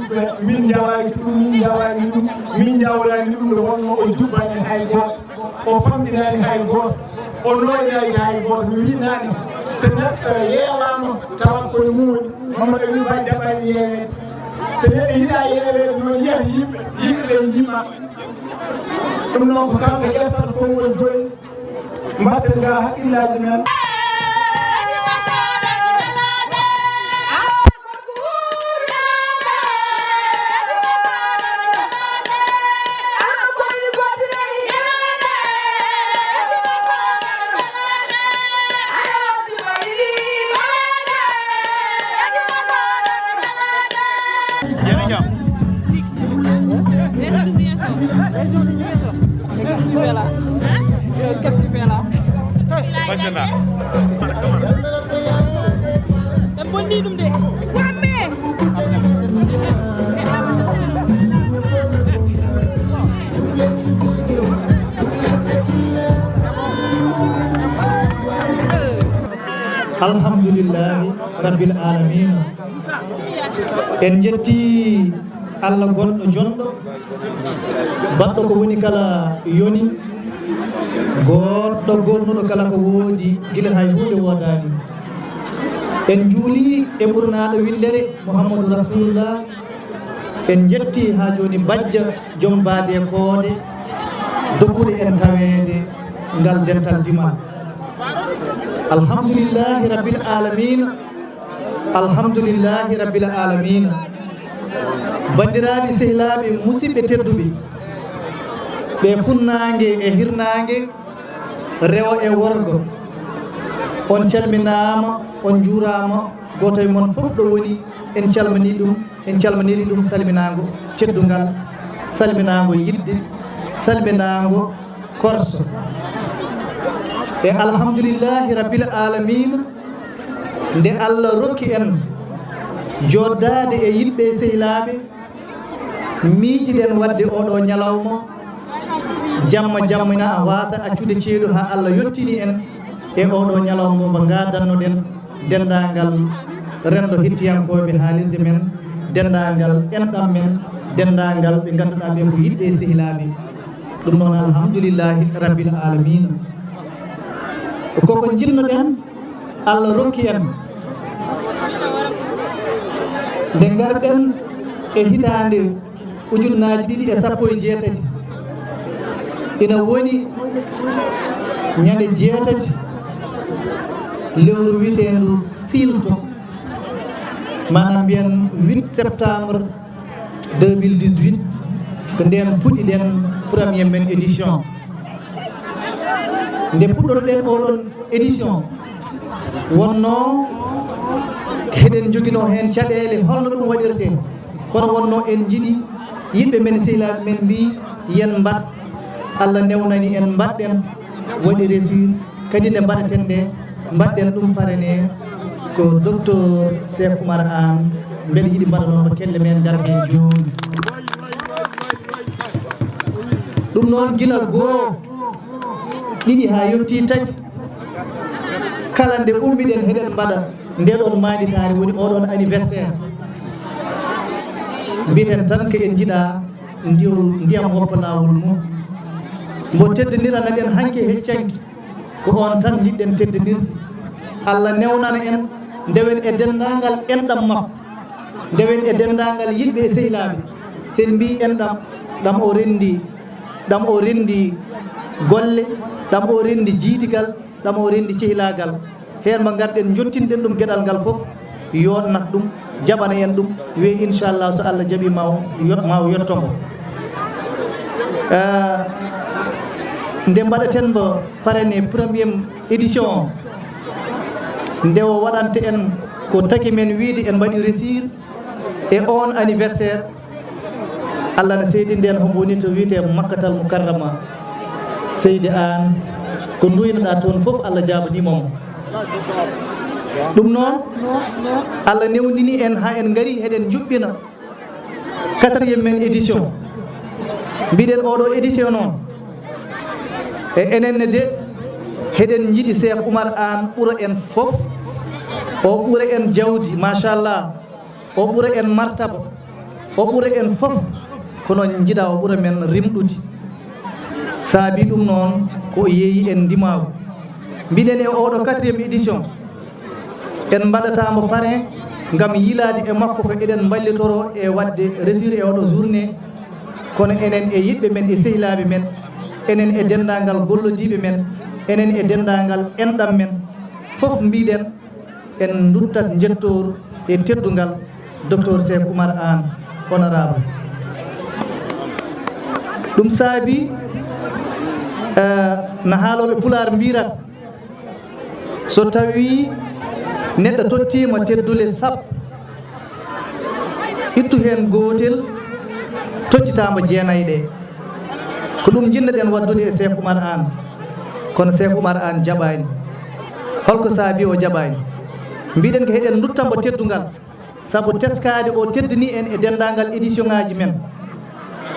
min njawaani ɗum, min njawaani ɗum, min njawraani ɗum, nde wonno o jubbaani hay gooto. O famɗinaani hay gooto, o nooynaani hay gooto. Mi wiy naane, so neɗɗo yeewaama, tawa koye mum woni. Mamadou Aliou Ba jaɓaani yeeweede. So neɗɗo yiɗaa yeeweede noon, yaha yimɓe, yimɓe ɓe njimma. Ɗum noon ko kanko ƴeftata konngol joyi, mbatten ngaa hakkillaaji men. Yéen a ngi am. Région de Ziguinchor. Qu'est-ce que tu fais là ? Hein ? Qu'est-ce que tu fais là ? Bacana. Ɓe bonni ɗum de. Wamme. Alhamdulillahi Rabbil Alamina. En njetti Allah gonɗo jonɗo, baɗɗo ko woni kala yoni, goɗɗo gonnuɗo kala ko woodi gila hay huunde woodaani. En njuuli e ɓurnaaɗo winndere Muhammadu Rasulullah. En njetti haa jooni bajja joom baade e koode dokkude en taweede ngal dental dimal. Alhamdulillahi Rabbil Alamina. Alhamdulillahi Rabbil Alamina. Banndiraaɓe, sehilaaɓe, musidɓe tedduɓe, ɓe funnaange e hirnaange, rewo e worgo, on calminaama, on njuuraama, gooto e mon fof ɗo woni, en calminii ɗum, en calminiri ɗum salminaango teddungal, salminaango yiɗde, salminaango korso. E alhamdulillahi Rabbil Alamina, nde Allah rokki en jooɗdaade e yiɗɓe e sehilaaɓe, miijiɗen waɗde oɗo ñalawma, jamma jamma ina waasa accude ceeɗu haa Allah yottini en e oɗo ñalawma mo ngaadannoɗen denndaangal renndo hettiyankooɓe haalirde men, denndaangal enɗam men, denndaangal ɓe ngannduɗaa ɓe ko yiɗɓe e sehilaaɓe. Ɗum noon, alhamdulillahi Rabbil Alamina. Koko njiɗnoɗen, Allah rokki en. Nde ngarɗen e hitaande ujunnaaji ɗiɗi e sappo e jeetati, ina woni ñande jeetati lewru wiyeteendu siilto, maanaam mbiyen huit septembre deux mille dix-huit, ko ndeen puɗɗiɗen premier men édition. Nde puɗɗotoɗen oɗon édition, wonno heɗen njoginoo heen caɗeele, holno ɗum waɗirtee, kono wonno en njiɗi yiɗɓe men, sehilaaɓe men mbii yen mbaɗ, Allah newnani en, mbaɗɗen, waɗi réussir. Kadi nde mbaɗaten nde, mbaɗɗen ɗum parrainé ko docteur Cheikh Oumar Anne, mbeɗa yiɗi mbaɗanoo mo kelle men, ngarten jooni. Ɗum noon, gila goo, ɗiɗi haa yettii tati, kala nde ummiɗen heɗen mbaɗa ndee ɗoon maanditaare, woni oo ɗoon anniversaire, mbiyeten tan ko en njiɗaa ndiwol, ndiyam woppa laawol mum. Mbo teddindirana ɗen hanki e heccanki, ko oon tan njiɗɗen teddindirde. Allah newnana en, ndewen e denndaangal enɗam makko, ndewen e denndaangal yiɗɓe e sehilaaɓe. So en mbii enɗam, ɗam o renndi, ɗam o renndi golle, ɗam o renndi jiidigal, ɗam o renndi cehilaagal. Heen mo ngarɗen, njottinɗen ɗum geɗal ngal fof, yooɗnat ɗum, jaɓana en ɗum, wiye inchallah, so Allah jaɓii, ma o yo-, ma o yetto mo. Eh, nde mbaɗaten mbo parrainé premier édition o, nde o waɗanta en ko taki men wiyde en mbaɗi réussir e oon anniversaire, Allah ne seedinde en hombo woni to wiyetee Makkatal Mukarrama, Seydi Aan, Ko nduuynoɗaa toon fof, Allah jaabaniima mo. Ɗum noon, Allah newndini en haa en ngari heɗen njuɓɓina quatrième men édition. Mbiɗen oɗo édition noon, e enen ne de, heɗen njiɗi Cheikh Oumar Anne ɓura en fof, o ɓura en jawdi, machallah, o ɓura en martaba, o ɓura en fof, kono njiɗa o ɓura men rimɗude. Saabi ɗum noon ko o yeeyi en ndimaagu. Mbiɗen e oɗo quatrième édition, en mbaɗata mo parrain ngam yiilaade e makko ko eɗen mballitoro e waɗde réussir e oɗo journée, kono enen e yiɗɓe men e sehilaaɓe men, enen e denndaangal gollodiiɓe men, enen e denndaangal enɗam men, fof mbiɗen en nduttat njettoor e teddungal Docteur Cheikh Oumar Anne, honorable. Ɗum saabi, eh, no haalooɓe Pulaar mbiyirata, so tawii neɗɗo tottiima teddule sappo, ittu heen gootel, tottitaama jeenay ɗe. Ko ɗum njiɗnoɗen waɗdude e Cheikh Oumar Anne, kono Cheikh Oumar Anne jaɓaani. Holko saabi o jaɓaani? Mbiɗen ko heɗen nduttambo teddungal, sabu teskaade o teddini en e denndaangal édition ŋaaji men.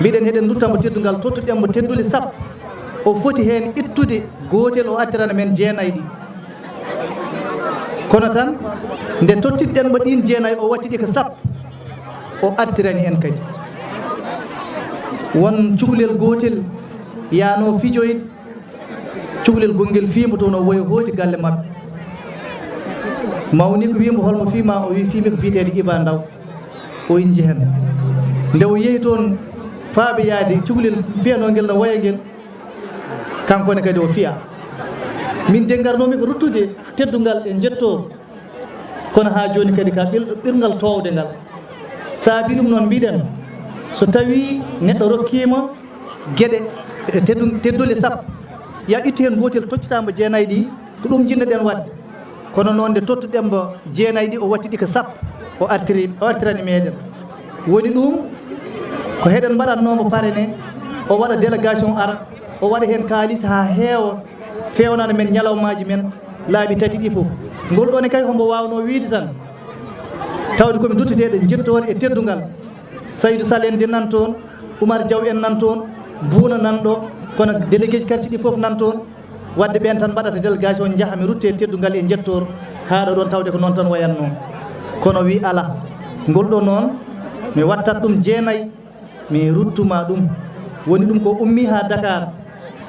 Mbiɗen heɗen nduttambo teddungal, tottuɗen mo teddule sappo. O foti heen ittude gootel, o artirana men jeenay ɗi. Kono tan, nde tottitɗen mo ɗiin jeenay, o watti ɗi ko sappo, o artirani en kadi. Won cukalel gootel yaano fijoyde, cukalel gonngel fiimbo toon, o woyo hooti galle maɓɓe. Mawni ko wiimbo, "Holmo fiima?" O wi, "Fiimi ko biyeteeɗo Iba Ndaw." O innji heen. Nde o yehi toon, faaɓe yaade, cukalel piyanoo ngel no woya ngel, kanko ne kadi o fiya. Min de ngarnoomi ko ruttude teddungal e njettoor, kono haa jooni kadi ka ɓir-, ɓirngal toowde ngal. Saabi ɗum noon mbiɗen, so tawii neɗɗo rokkiima geɗe e teddu-, teddule sappo, ya ittu heen gootel, tottitaama jeenay ɗi, ko ɗum njiɗnoɗen waɗde. Kono noon, nde tottuɗen mo jeenay ɗi, o watti ɗi ko sappo, o artiri, o artirani meɗen. Woni ɗum ko heɗen mbaɗatnoo mo parrainé, o waɗa délégation ara, o waɗa heen kaalis haa heewa, feewnana men ñalawmaaji men laabi tati ɗi fof. Ngol ɗoo ne kay, hombo waawnoo wiyde tan, tawde ko mi dutteteeɗo njettoor e teddungal. Saydou Sall en de nan toon, Oumar Diaw en nan toon, Bouna nan ɗo, kono délégué ji quartier ɗi fof nan toon. Waɗde ɓeen tan mbaɗata délégation, njaha mi rutte teddungal e njettoor, haa ɗo ɗoon, tawde ko noon tan wayatnoo. Kono wi alaa, ngol ɗoo noon, mi wattat ɗum jeenay, mi ruttuma ɗum. Woni ɗum ko ummi haa Dakar,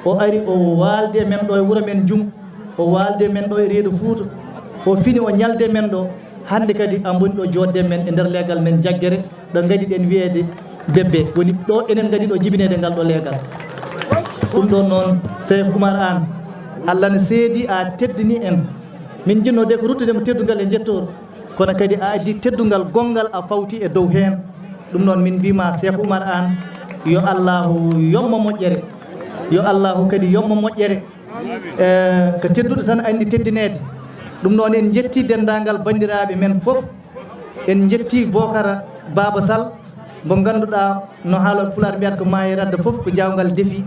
o ari o waalde men ɗo e wuro men Jum, o waalde men ɗo e reedu Fuuta, o fini o ñalde men ɗo. Hannde kadi a mboni ɗo joodde men e nder leegal men jaggere, ɗo ngadi ɗen wiyeede bebbe. Woni ɗo enen ngadi ɗo jibineede ngal ɗo leegal. Ɗum ɗon noon, Cheikh Oumar Anne, Allah ne seedi a teddini en. Min jinnoo de ko ruttude mo teddungal e njettoor, kono kadi a addi teddungal gonngal a fawti e dow heen. Ɗum noon min mbiima Cheikh Oumar Anne, yo Allahu yoɓmo moƴƴere, yo Allahu kadi yoɓmo moƴƴere. Eh, ko tedduɗo tan anndi teddineede. Ɗum noon en njetti denndaangal banndiraaɓe men fof. En njetti Bokara Baaba Sall, mo ngannduɗaa no haalooɓe Pulaar mbiyata ko maayi radda fof, ko jaawngal defi.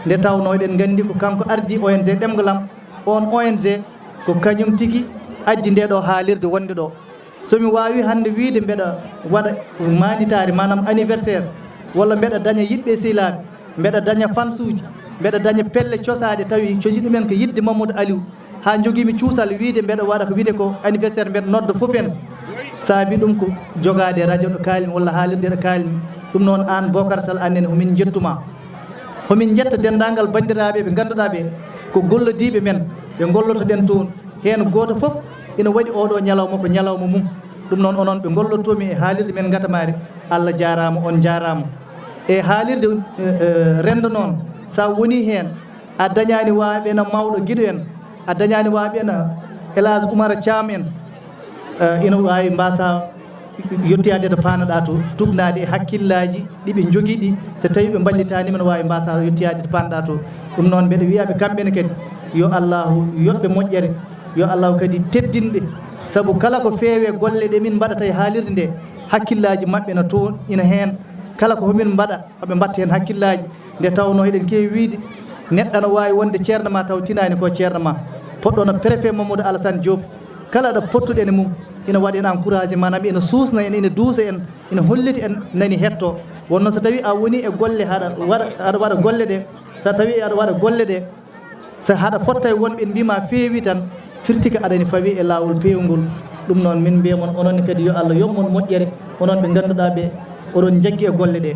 Nde tawnoo eɗen nganndi ko kanko ardi O N G Ɗemngal Am. Oon O N G ko kañum tigi addi nde ɗo haalirde wonde ɗo. So mi waawi hannde wiyde mbeɗa waɗa maanditaare, maanaam anniversaire, walla mbeɗa daña yiɗɓe sehilaaɓe, mbeɗa daña fansuuji, mbeɗa daña pelle cosaaɗe, tawi cosi ɗumen ko yiɗde Mamadou Aliou, haa njogiimi cuusal wiyde mbeɗa waɗa ko wiyde ko anniversaire, mbeɗa nodda fof en. Saabi ɗum ko jogaade radio ɗo kaalmi walla haalirde ɗo kaalmi. Ɗum noon aan Bokar Sall, aan nene homin njettu ma. Homin njetta denndaangal banndiraaɓe ɓe ngannduɗaa ɓe ko gollodiiɓe men, ɓe ngolloto ɗen toon. Heen gooto fof ina waɗi oo ɗoo ñalawma ko ñalawma mum. Ɗum noon onon ɓe ngollotoo mi e haalirde men Ngatamaari, Allah jaaraama, on njaaraama. E haalirde, eh, eh, renndo noon, so a wonii heen, a dañaani waawi ɓe no mawɗo giɗo en, a dañaani waawi ɓe no El Hadj Oumar Thiam en, eh, ina waawi mbaasa yettoyaade to paanoɗaa to, tuugnaade e hakkillaaji ɗi ɓe njogii ɗi, so tawii ɓe mballitaani, mino waawi mbaasa yettoyaade to paanoɗaa to. Ɗum noon, mbeɗa wiya ɓe kamɓe ne kadi, yo Allahu yoɓ ɓe moƴƴere, yo Allahu kadi teddin ɓe, sabu kala ko feewee golle ɗe min mbaɗata e haalirde nde, hakkillaaji maɓɓe na toon, ina heen. Kala ko min mbaɗa, ɓe mbaɗta heen hakkillaaji. Nde tawnoo eɗen keewi wiyde, Neɗɗo ana waawi wonde ceerno ma taw tinaani ko ceerno ma. Poɗɗo no préfet Mamadou Alassane Diop, kala ɗo pottuɗen e mum, ina waɗa en encouragé, maanaam ina suusna en, ina duusa en, ina holliti en nani hetto. Wonno so tawi a woni e golle, haɗa waɗa, haɗa waɗa golle ɗe, so tawi aɗa waɗa golle ɗe, so haɗa fotta e wonɓe en mbima feewi tan, firti ko aɗani fawi e laawol peewngol. Ɗum noon, min mbiyamon onon kadi, yo Allah yoɓ mon moƴƴere, onon ɓe ngannduɗaa ɓe, oɗon njaggi e golle ɗe.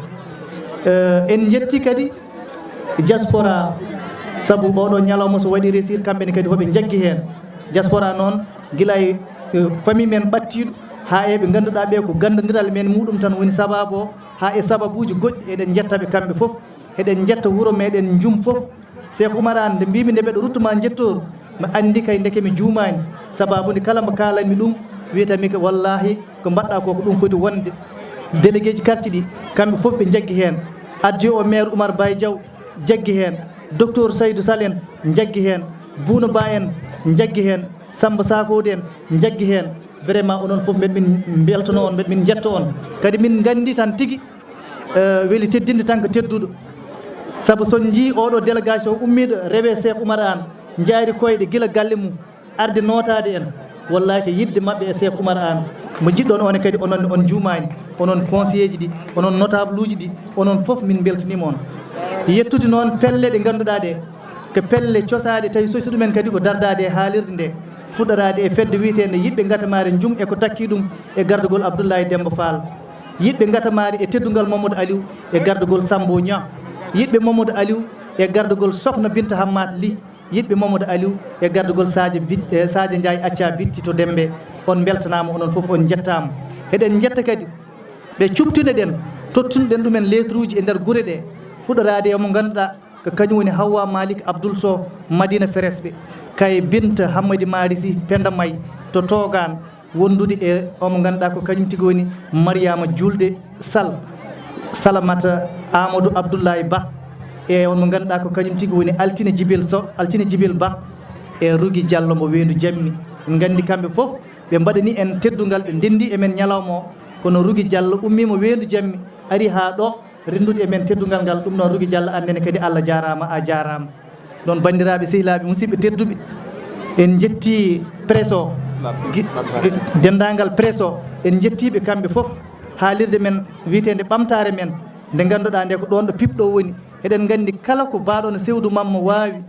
Eh, en njetti kadi diaspora, sabu oɗo ñalawma so waɗi resir, kamɓe ne kadi hoɓe njaggi heen. Diaspora noon, gila e, eh, famille men ɓattiiɗo, haa e ɓe ngannduɗaa ɓe ko ganndondiral men muɗum tan woni sababu o, haa e sababuuji goɗɗi, eɗen njetta ɓe kamɓe fof. Eɗen njetta wuro meɗen Njum fof. Cheikh Oumar Anne, nde mbimi nde mbeɗa ruttuma njettooru, mi anndi kay ndeke mi juumaani. Sababu nde kala mbo kaalanmi ɗum, wiyata mi ko wallahi ko mbaɗɗa ko, ko ɗum foti wonde. Délégué ji quartier ɗi, kamɓe fof ɓe njaggi heen. Adjoint au maire Oumar Baye Diaw jaggi heen. Docteur Saydou Sall en njaggi heen. Bouna Ba en njaggi heen. Samba Sakowde en njaggi heen. Vraiment, onon fof mbeɗa min mbeltano on, mbeɗa min njetto on. Kadi min nganndi tan tigi, eh, weli teddinde tan ko tedduɗo. Sabu so on njii oɗo délégation ummiiɗo rewe Cheikh Oumar Anne, njaari koyɗe gila galle mum, arde nootaade en. Wallahi ko yiɗde maɓɓe e Cheikh Oumar Anne. Mo njiɗɗon on kadi, onon ne on njuumaani. Onon conseiller ji ɗi, onon notable uji ɗi, onon fof min mbeltaniima on. Yettude noon pelle ɗe ngannduɗaa ɗe, ko pelle cosaaɗe, tawi sosi ɗumen kadi ko dardaade e haalirde nde, fuɗɗoraade e fedde wiyeteende Yiɗɓe Ngatamaare Njum e ko takki ɗum e gardagol Abdoulaye Demba Fall. Yiɗɓe Ngatamaare e teddungal Mamadou Aliou e gardagol Sambo Niang. Yiɗɓe Mamadou Aliou e gardagol Sokhna Binta Hammat Ly. Yiɗɓe Mamadou Aliou e gardagol Sadio Bit-, eh, Sadio Ndiaye Acca Bitti to Dembe. On mbeltanaama, onon fof on njettaama. Eɗen njetta kadi ɓe cuɓtunoɗen, tottunoɗen ɗumen lettre uji e nder gure ɗe, fuɗɗoraade e mo ngannduɗaa ko kañum woni Hawwa Malick Abdoul Sow, Madina Feresɓe, kay Binta Hammadi Mari Sy, Penda May to Togaan, wondude e o mo ngannduɗaa ko kañum tigi woni Mariama Julde Sall, Salamata Amadou Abdoulaye Ba, e on mo ngannduɗaa ko kañum tigi woni Altine Jibil Sow, Altine Jibil Ba, e Rugi Diallo mo Weendu Jammi. En nganndi kamɓe fof ɓe mbaɗani en teddungal, ɓe ndenndi e men ñalawma o, kono Rugi Diallo ummiima Weendu Jammi, ari haa ɗo, renndude e men teddungal ngal. Ɗum noon, Rugi Diallo, aan nene kadi, Allah jaaraama, a jaaraama. Ɗoon, banndiraaɓe, sehilaaɓe, musidɓe tedduɓe, en njetti presse o, gi-, e denndaangal presse o, en njettii ɓe kamɓe fof. Haalirde men wiyeteende Ɓamtaare Men, nde ngannduɗaa nde ko ɗoon ɗo piɓɗo woni. Eɗen nganndi kala ko baaɗo no Sewdu Mamma waawi,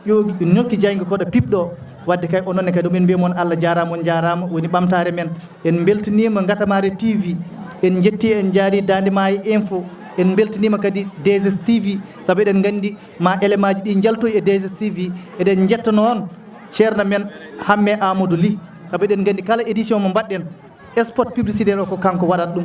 ƴoogi, nokki jayngol koɗo piɓɗo. Wadde kay, onon ne kadi, min mbiya mon Allah jaaraama, on jaaraama, woni Ɓamtaare Men. En mbeltaniima Ngatamaare T V, en njetti, en njaari Daande Maayo Info, en mbeltaniima kadi D S S T V, sabu eɗen nganndi ma élément ji ɗi njaltoyi e D S S T V. Eɗen njetta noon ceerno men Hamme Amadou Ly, sabu eɗen nganndi kala édition mo mbaɗɗen, spot publicitaire o ko kanko waɗata ɗum,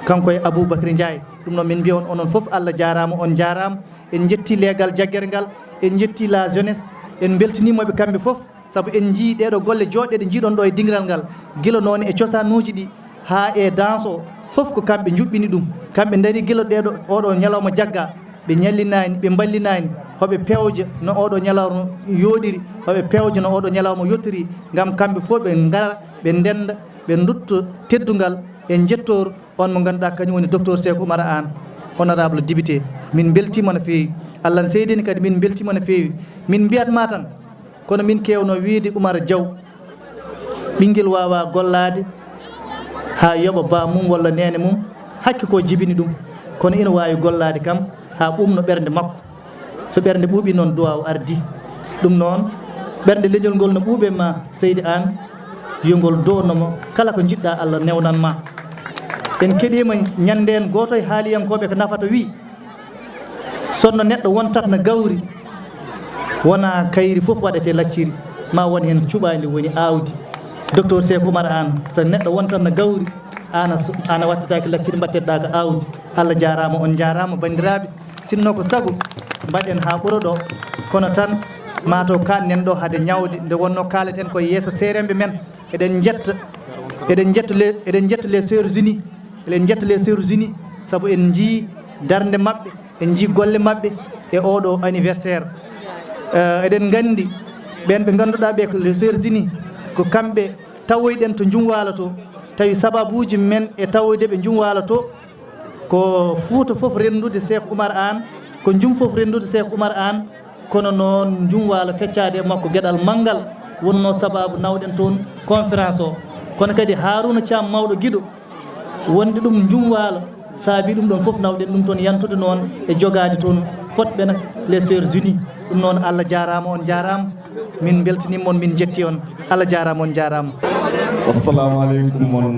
kanko e Aboubacry Ndiaye. Ɗum noon, min mbiya on, onon fof, Allah jaaraama, on njaaraama. En njetti leegal jaggere ngal, en njetti la jeunesse, en mbeltaniima ɓe kamɓe fof, sabu en njii ɗeeɗo golle jooɗɗe ɗe njiiɗon ɗo e dingiral ngal, gila noon e cosaanuuji ɗi haa e danse o, fof ko kamɓe njuɓɓini ɗum. Kamɓe ndarii gila ɗeeɗo, oɗo ñalawma jagga, ɓe ñallinaani, ɓe mballinaani, hoɓe pewja no oɗo ñalawma yooɗiri, hoɓe pewja no oɗo ñalawma yottori, ngam kamɓe fof ɓe ngara, ɓe ndennda, ɓe ndutto teddungal e njettoor on mo ngannduɗaa kañum woni Docteur Cheikh Oumar Anne, honorable député. Min mbeltiima no feewi. Allah n seedini kadi, min mbeltiima no feewi. Min mbiyat ma tan, kono min keewno wiyde Oumar Diaw, ɓinngel waawaa gollaade haa yoɓa baamum walla neene mum, hakke ko jibini ɗum, kono ina waawi gollaade kam haa ɓuuɓno ɓernde makko. So ɓernde ɓuuɓi noon, duwaaw ardi. Ɗum noon, ɓernde leñol ngol no ɓuuɓe ma, Seydi Aan, yo ngol doonno mo, kala ko njiɗɗaa, Allah newnan ma. En keɗiima ñande heen, gooto e haaliyankooɓe ko nafata wii, "Sonno neɗɗo wontat no gawri, wona kayri fof waɗete lacciri, ma won heen cuɓaandi woni aawdi." Docteur Cheikh Oumar Anne, so neɗɗo wontat no gawri, ana so-, ana wattataake lacciri, mbaɗteɗaa ko aawdi. Allah jaaraama, on njaaraama, banndiraaɓe. Sinno ko sago, mbaɗen haa ɓura ɗo. Kono tan, maa taw kaaɗnen ɗo hade ñawde, nde wonnoo kaaleten koye yeeso seeremɓe men. Eɗen njetta, eɗen njetta les, eɗen njetta les Sœurs Unies. Eɗen njetta les Sœurs Unies, sabu en njii darnde maɓɓe, en njii golle maɓɓe e oɗo anniversaire. Eh, eɗen nganndi ɓeen ɓe ngannduɗaa ɓe ko les Sœurs Unies, ko kamɓe tawoyɗen to Njum Waalo to, tawi sababuuji men e tawoyde ɓe Njum Waalo to, ko Fuuta fof renndude Cheikh Oumar Anne, ko Njum fof renndude Cheikh Oumar Anne, Kono noon, Njum Waalo feccaade e makko geɗal manngal wonnoo sabaabu nawɗen toon conférence o. Kono kadi Haaruuna Caam mawɗo giɗo wonde ɗum Njum Waalo saabi ɗum ɗoon fof nawɗen ɗum toon, yantude noon e jogaade toon fotɓe nak les Sœurs Unies. Ɗum noon, Allah jaaraama, on jaaraama. Min mbeltaniima on, min njetti on. Allah jaaraama, on jaaraama. Assalamu aleykum mon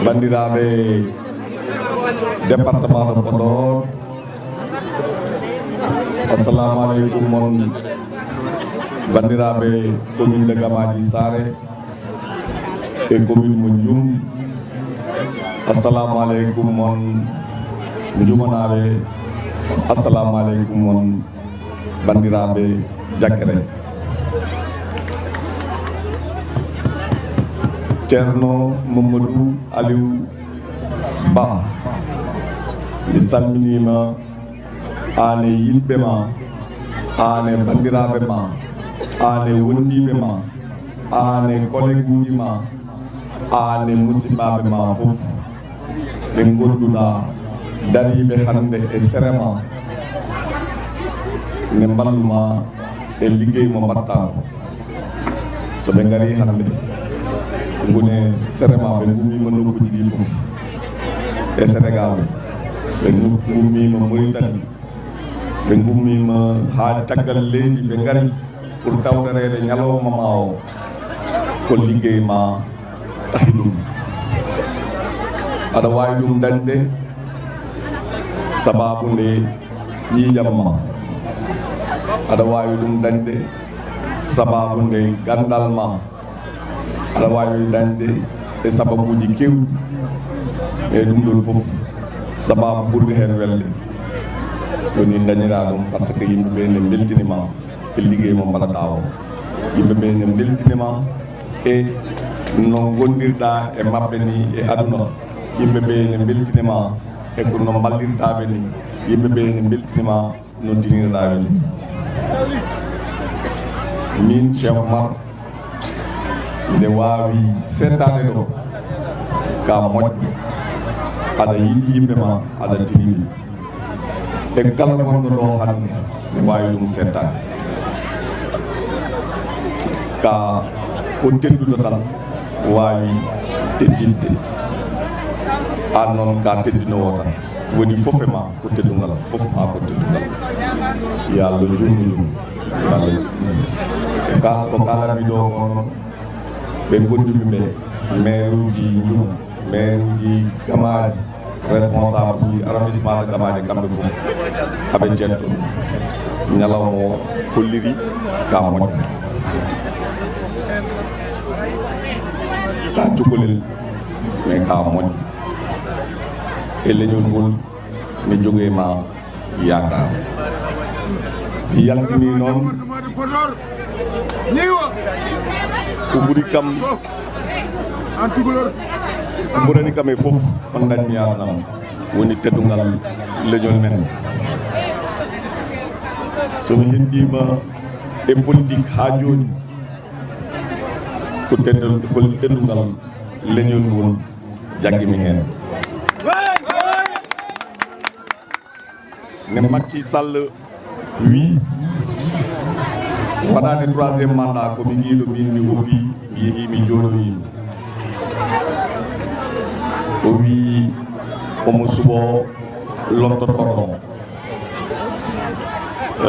banndiraaɓe département de Podor. Assalamu aleykum mon banndiraaɓe commune de Gamaaji Saare e commune mo Njum. Assalamu aleykum mon Njumanaaɓe. Assalamu aleykum mon banndiraaɓe Jakkere. Ceerno Mamadou Aliou Ba, mi salminiima, aan e yimɓe ma, aan e banndiraaɓe ma, aan e wondiiɓe ma, aan e koleguuji ma, aan e musiɗɓaaɓe ma fof, ɓe ngonnduɗaa dariiɓe hannde e sere ma, ne mballu ma e liggey mo mbaɗtaa ko. So ɓe ngarii hannde, ngune sere ma, ɓe ngummiima nokkuuji ɗi fof e Senegaal, ɓe ngummiima Mauritanie, ɓe ngummiima haa caggal leydi, ɓe ngari pour tawtoreede ñalawma ma o, ko liggey ma tahi ɗum. Aɗa waawi ɗum dañde sabaabu nde ƴiiƴam ma. Aɗa waawi ɗum dañde sabaabu nde ganndal ma. Aɗa waawi dañde e sababuuji keewɗi. E ɗum ɗoon fof, sabaabu ɓurɗo heen welde, woni dañiraa ɗum, parce que yimɓe ɓe ne mbeltini ma e liggey mo mbaɗaɗaa o. Yimɓe ɓe ne mbeltini ma e no ngondirɗaa e maɓɓe ni e aduna. Yimɓe ɓe ne mbeltini ma e ko no mballirɗaa ɓe ni. Yimɓe ɓe ne mbeltini ma no tinirɗaa ɓe ni. Min Cheikh Oumar, nde waawi seettaade ɗo ka moƴƴo, aɗa yiɗi yimɓe ma, aɗa tini ɓe. E kala gonɗo ɗo hannde, ne waawi ɗum seettaade. Ka ko tedduɗo tan waawi teddinde. Aan noon ka teddinoowo tan. Woni fof e ma ko teddungal, fof ma ko teddungal. Yo Allah juutnu ɗum. Yo Allah juutnu ɗum. E ka, ko kaalatmi ɗo ko noon, ɓe ngondumi ɓe, maire uji Njum, maire uji Gamaaji, responsable uji arrondissement de Gamaaji, kamɓe fof aɓe cetto ɗum. Ñalawma o holliri ka moƴƴo, ka cukalel, mais ka moƴƴo. E leñol ngol, mi jogii ma yaakaar. Mi yaltini noon ko ɓuri kam, ko ɓurani kam e fof, on dañmi yaarnam, woni teddungal leñol men. So mi heddiima e politique haa jooni, ko teddu-, ko teddungal leñol ngol jaggimi heen. Ne Macky Sall wii, waɗaani troisième mandat, ko mi ngiiɗo min, mi woppi, mi yehii, mi jooɗoyiimi. O wii omo suɓoo lomtotooɗo mo.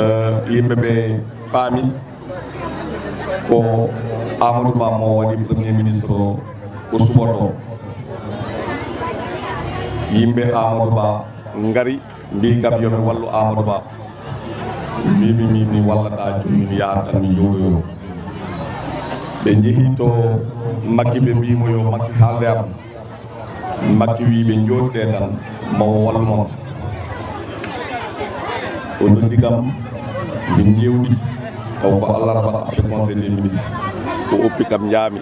Eh, yimɓe ɓe paami ko Amadou Ba mo waɗi premier ministre o, ko suɓotoo. Yimɓe Amadou Ba ngari, mbii kam yo mi wallu Amadou Ba. Mbiimi min mi wallataa jooni, mi yahat tan mi jooɗoyoo. Ɓe njehii to Macky, ɓe mbii mo yo Macky haalde am. Macky wii ɓe njooɗdee tan, ma o wallu mon. O noddi kam, min njeewtidi, taw ko alarba après conseil des ministres. O oppi kam, njaami.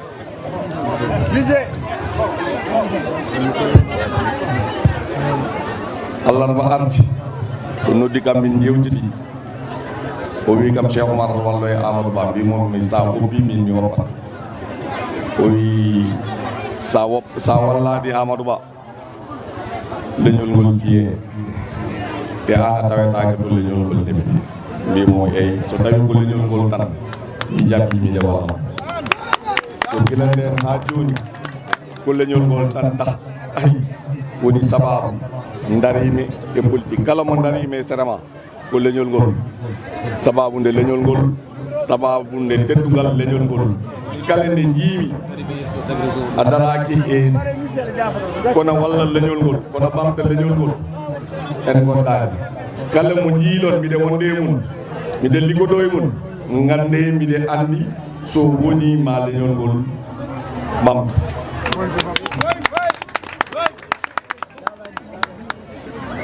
Alarba arti, o noddi kam, min njeewtidi. O wii kam, Cheikh Oumar, walloye Amadou Ba. Mbii mo mi, sa oppi min, mi hoppat. O wii, sa wop-, sa wallaani Amadou Ba, leñol ngol fiyee. Te aan a tawetaake to leñol ngol ne fiyee. Mbimo, eyi, so tawi ko leñol ngol tan, mi jaɓi, mi nde walla. Ko gila nden haa jooni, ko leñol ngol tan tahi, tahi woni sababu ndariimi e politique. Kala mo ndariimi e sere ma, ko leñol ngol. Sababu nde leñol ngol, sababu nde teddungal leñol ngol. Kala nde njiimi a daraaki e kono walla leñol ngol, kono ɓamta leñol ngol, en ngondaani. Kala mo njiilon miɗe wonde e mun, miɗe liggodo e mun, ngannde miɗe anndi so woni ma leñol ngol ɓamta.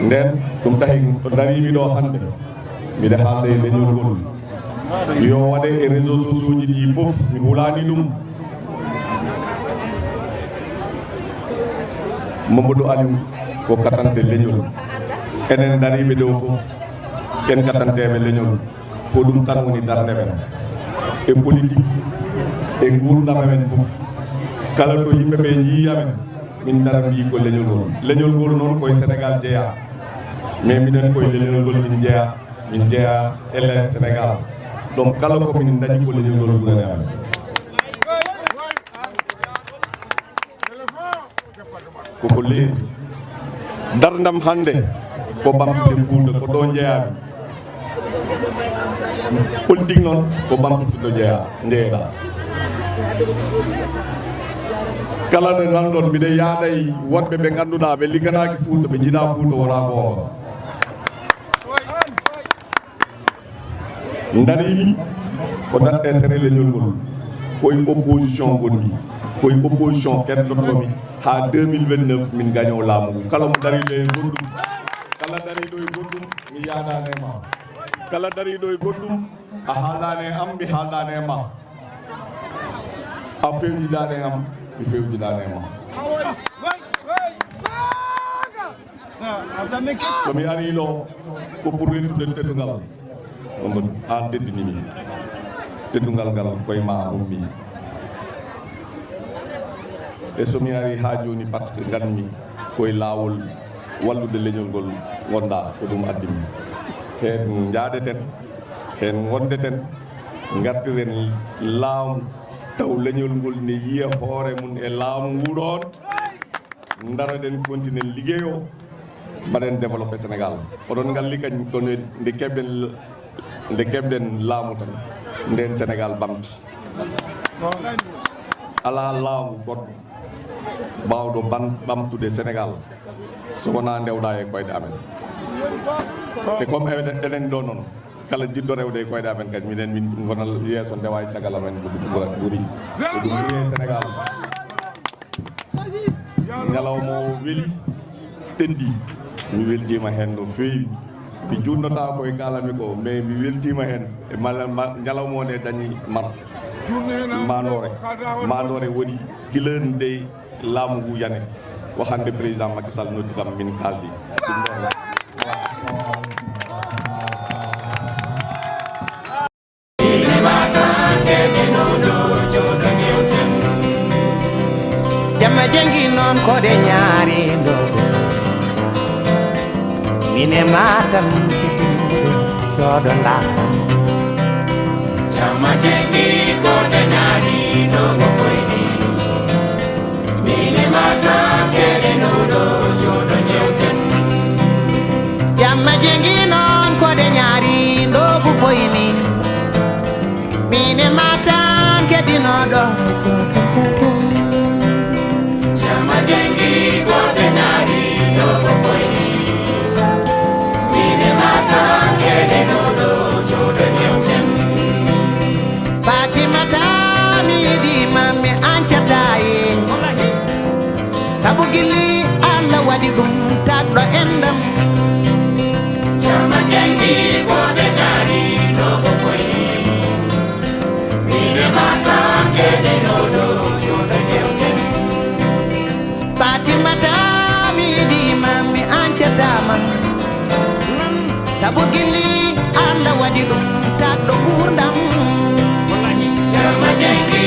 Nden ɗum tahi ko dariimi ɗo hannde, miɗa haalda e leñol ngol. Yo waɗe e réseaux sociaux ji ɗi fof, mi hulaani ɗum. Mamadou Aliou ko katante leñol. Enen dariiɓe ɗo fof, ken katanteeɓe leñol. Ko ɗum tan woni darnde men e politique, e nguurndam men fof. Kala to yimɓe ɓe njii amen, min dara mbii ko leñol ngol. Leñol ngol noon koye Sénégal jeyaa, mais minen koye leñol ngol min jeyaa, min jeyaa e le Sénégal. Donc kala ko min ndañi ko leñol ngol ɓurani amen. Koko leeri. Darndam hannde ko ɓamtude Fuuta, ko ɗo njeyaa-mi. Politique noon ko ɓamtude ɗo njeyaa, njeeɗaa. Kala nde nanɗon, miɗo yaaday woɗɓe ɓe ngannduɗaa ɓe ligganaaki Fuuta, ɓe njiɗaa Fuuta, wonaa goonga. Ndariimi ko daɗɗe sere leñol ngol. Koye opposition ngonmi. Koye opposition keddotoomi haa deux mille vingt-neuf min gañoo laamu ngu. Kala mo dariiɗo e goɗɗum, kala dariiɗo e goɗɗum, mi yaadaani e ma. Kala dariiɗo e goɗɗum, a haaldaani e am, mi haaldaani e ma. A fewjidaani e am, mi fewjidaani e ma. So mi arii ɗo, ko pour rentrude teddungal. Ɗum ɗon, aan teddini mi. Teddungal ngal koye ma ummi. E so mi arii haa jooni, par ce que nganmi koye laawol wallude leñol ngol ngonɗaa, ko ɗum addi mi. Heen njaadeten, heen ngondeten, ngartiren laamu, taw leñol ngol ne yiya hoore mum e laamu ngu ɗoon. Ndaroɗen, kontinen liggey o, mbaɗen développé Sénégal. Oɗon ngalli kañ, kono nde keɓɗen, nde keɓɗen laamu tan, ndeen Sénégal ɓamti. Alaa laamu goɗɗo baawɗo ban-, ɓamtude Sénégal so wonaa ndewɗaa e koyɗe amen. Te comme eɗen, eɗen ɗo noon, kala jiɗɗo rewde e koyɗe amen kadi, minen min ngonal yeeso, ndewa e caggal amen, ɓuri, ɓuri, ɓuri. Ko ɗum ɓuri e Sénégal. Ñalawma o weli, teddi. Mi weltiima heen no feewi. Mi juutnotaako e kaalami ko, mais mi weltiima heen. E mala-, ma-, ñalawma o ne dañi mar-, maandoore. Maandoore woni gila nde laamu ngu yani. Ko hannde président Macky Sall noddi kam, min kaaldi. Ɗum ɗon. Jamma jengi noon ko ɗe ñaari ndogo. Mine matam jooɗo laatam. Jamma jengi ko ɗe ñaari ndogo foyni. Mine matam keɗe ndogo jooɗo jewten. Jamma jengi noon ko ɗe ñaari ndogo foyni. Mine matam keɗinooɗo. Jamma jengi ko ɗe ñaari ndogo foyni. Mine matam keɗinooɗo jooɗo jewten. Fatimata, mi yiɗiima, mi ancata e. Sabu gilli Allah waɗi ɗum tagɗo enɗam. Jamma jengi ko ɓe daari ɗo ko foyi. Mine mata keɗe no ɗo joɗo gewten. Fatimata, mi yiɗiima, mi ancataama. Sabu gilli Allah waɗi ɗum tagɗo nguurndam. Jamma jengi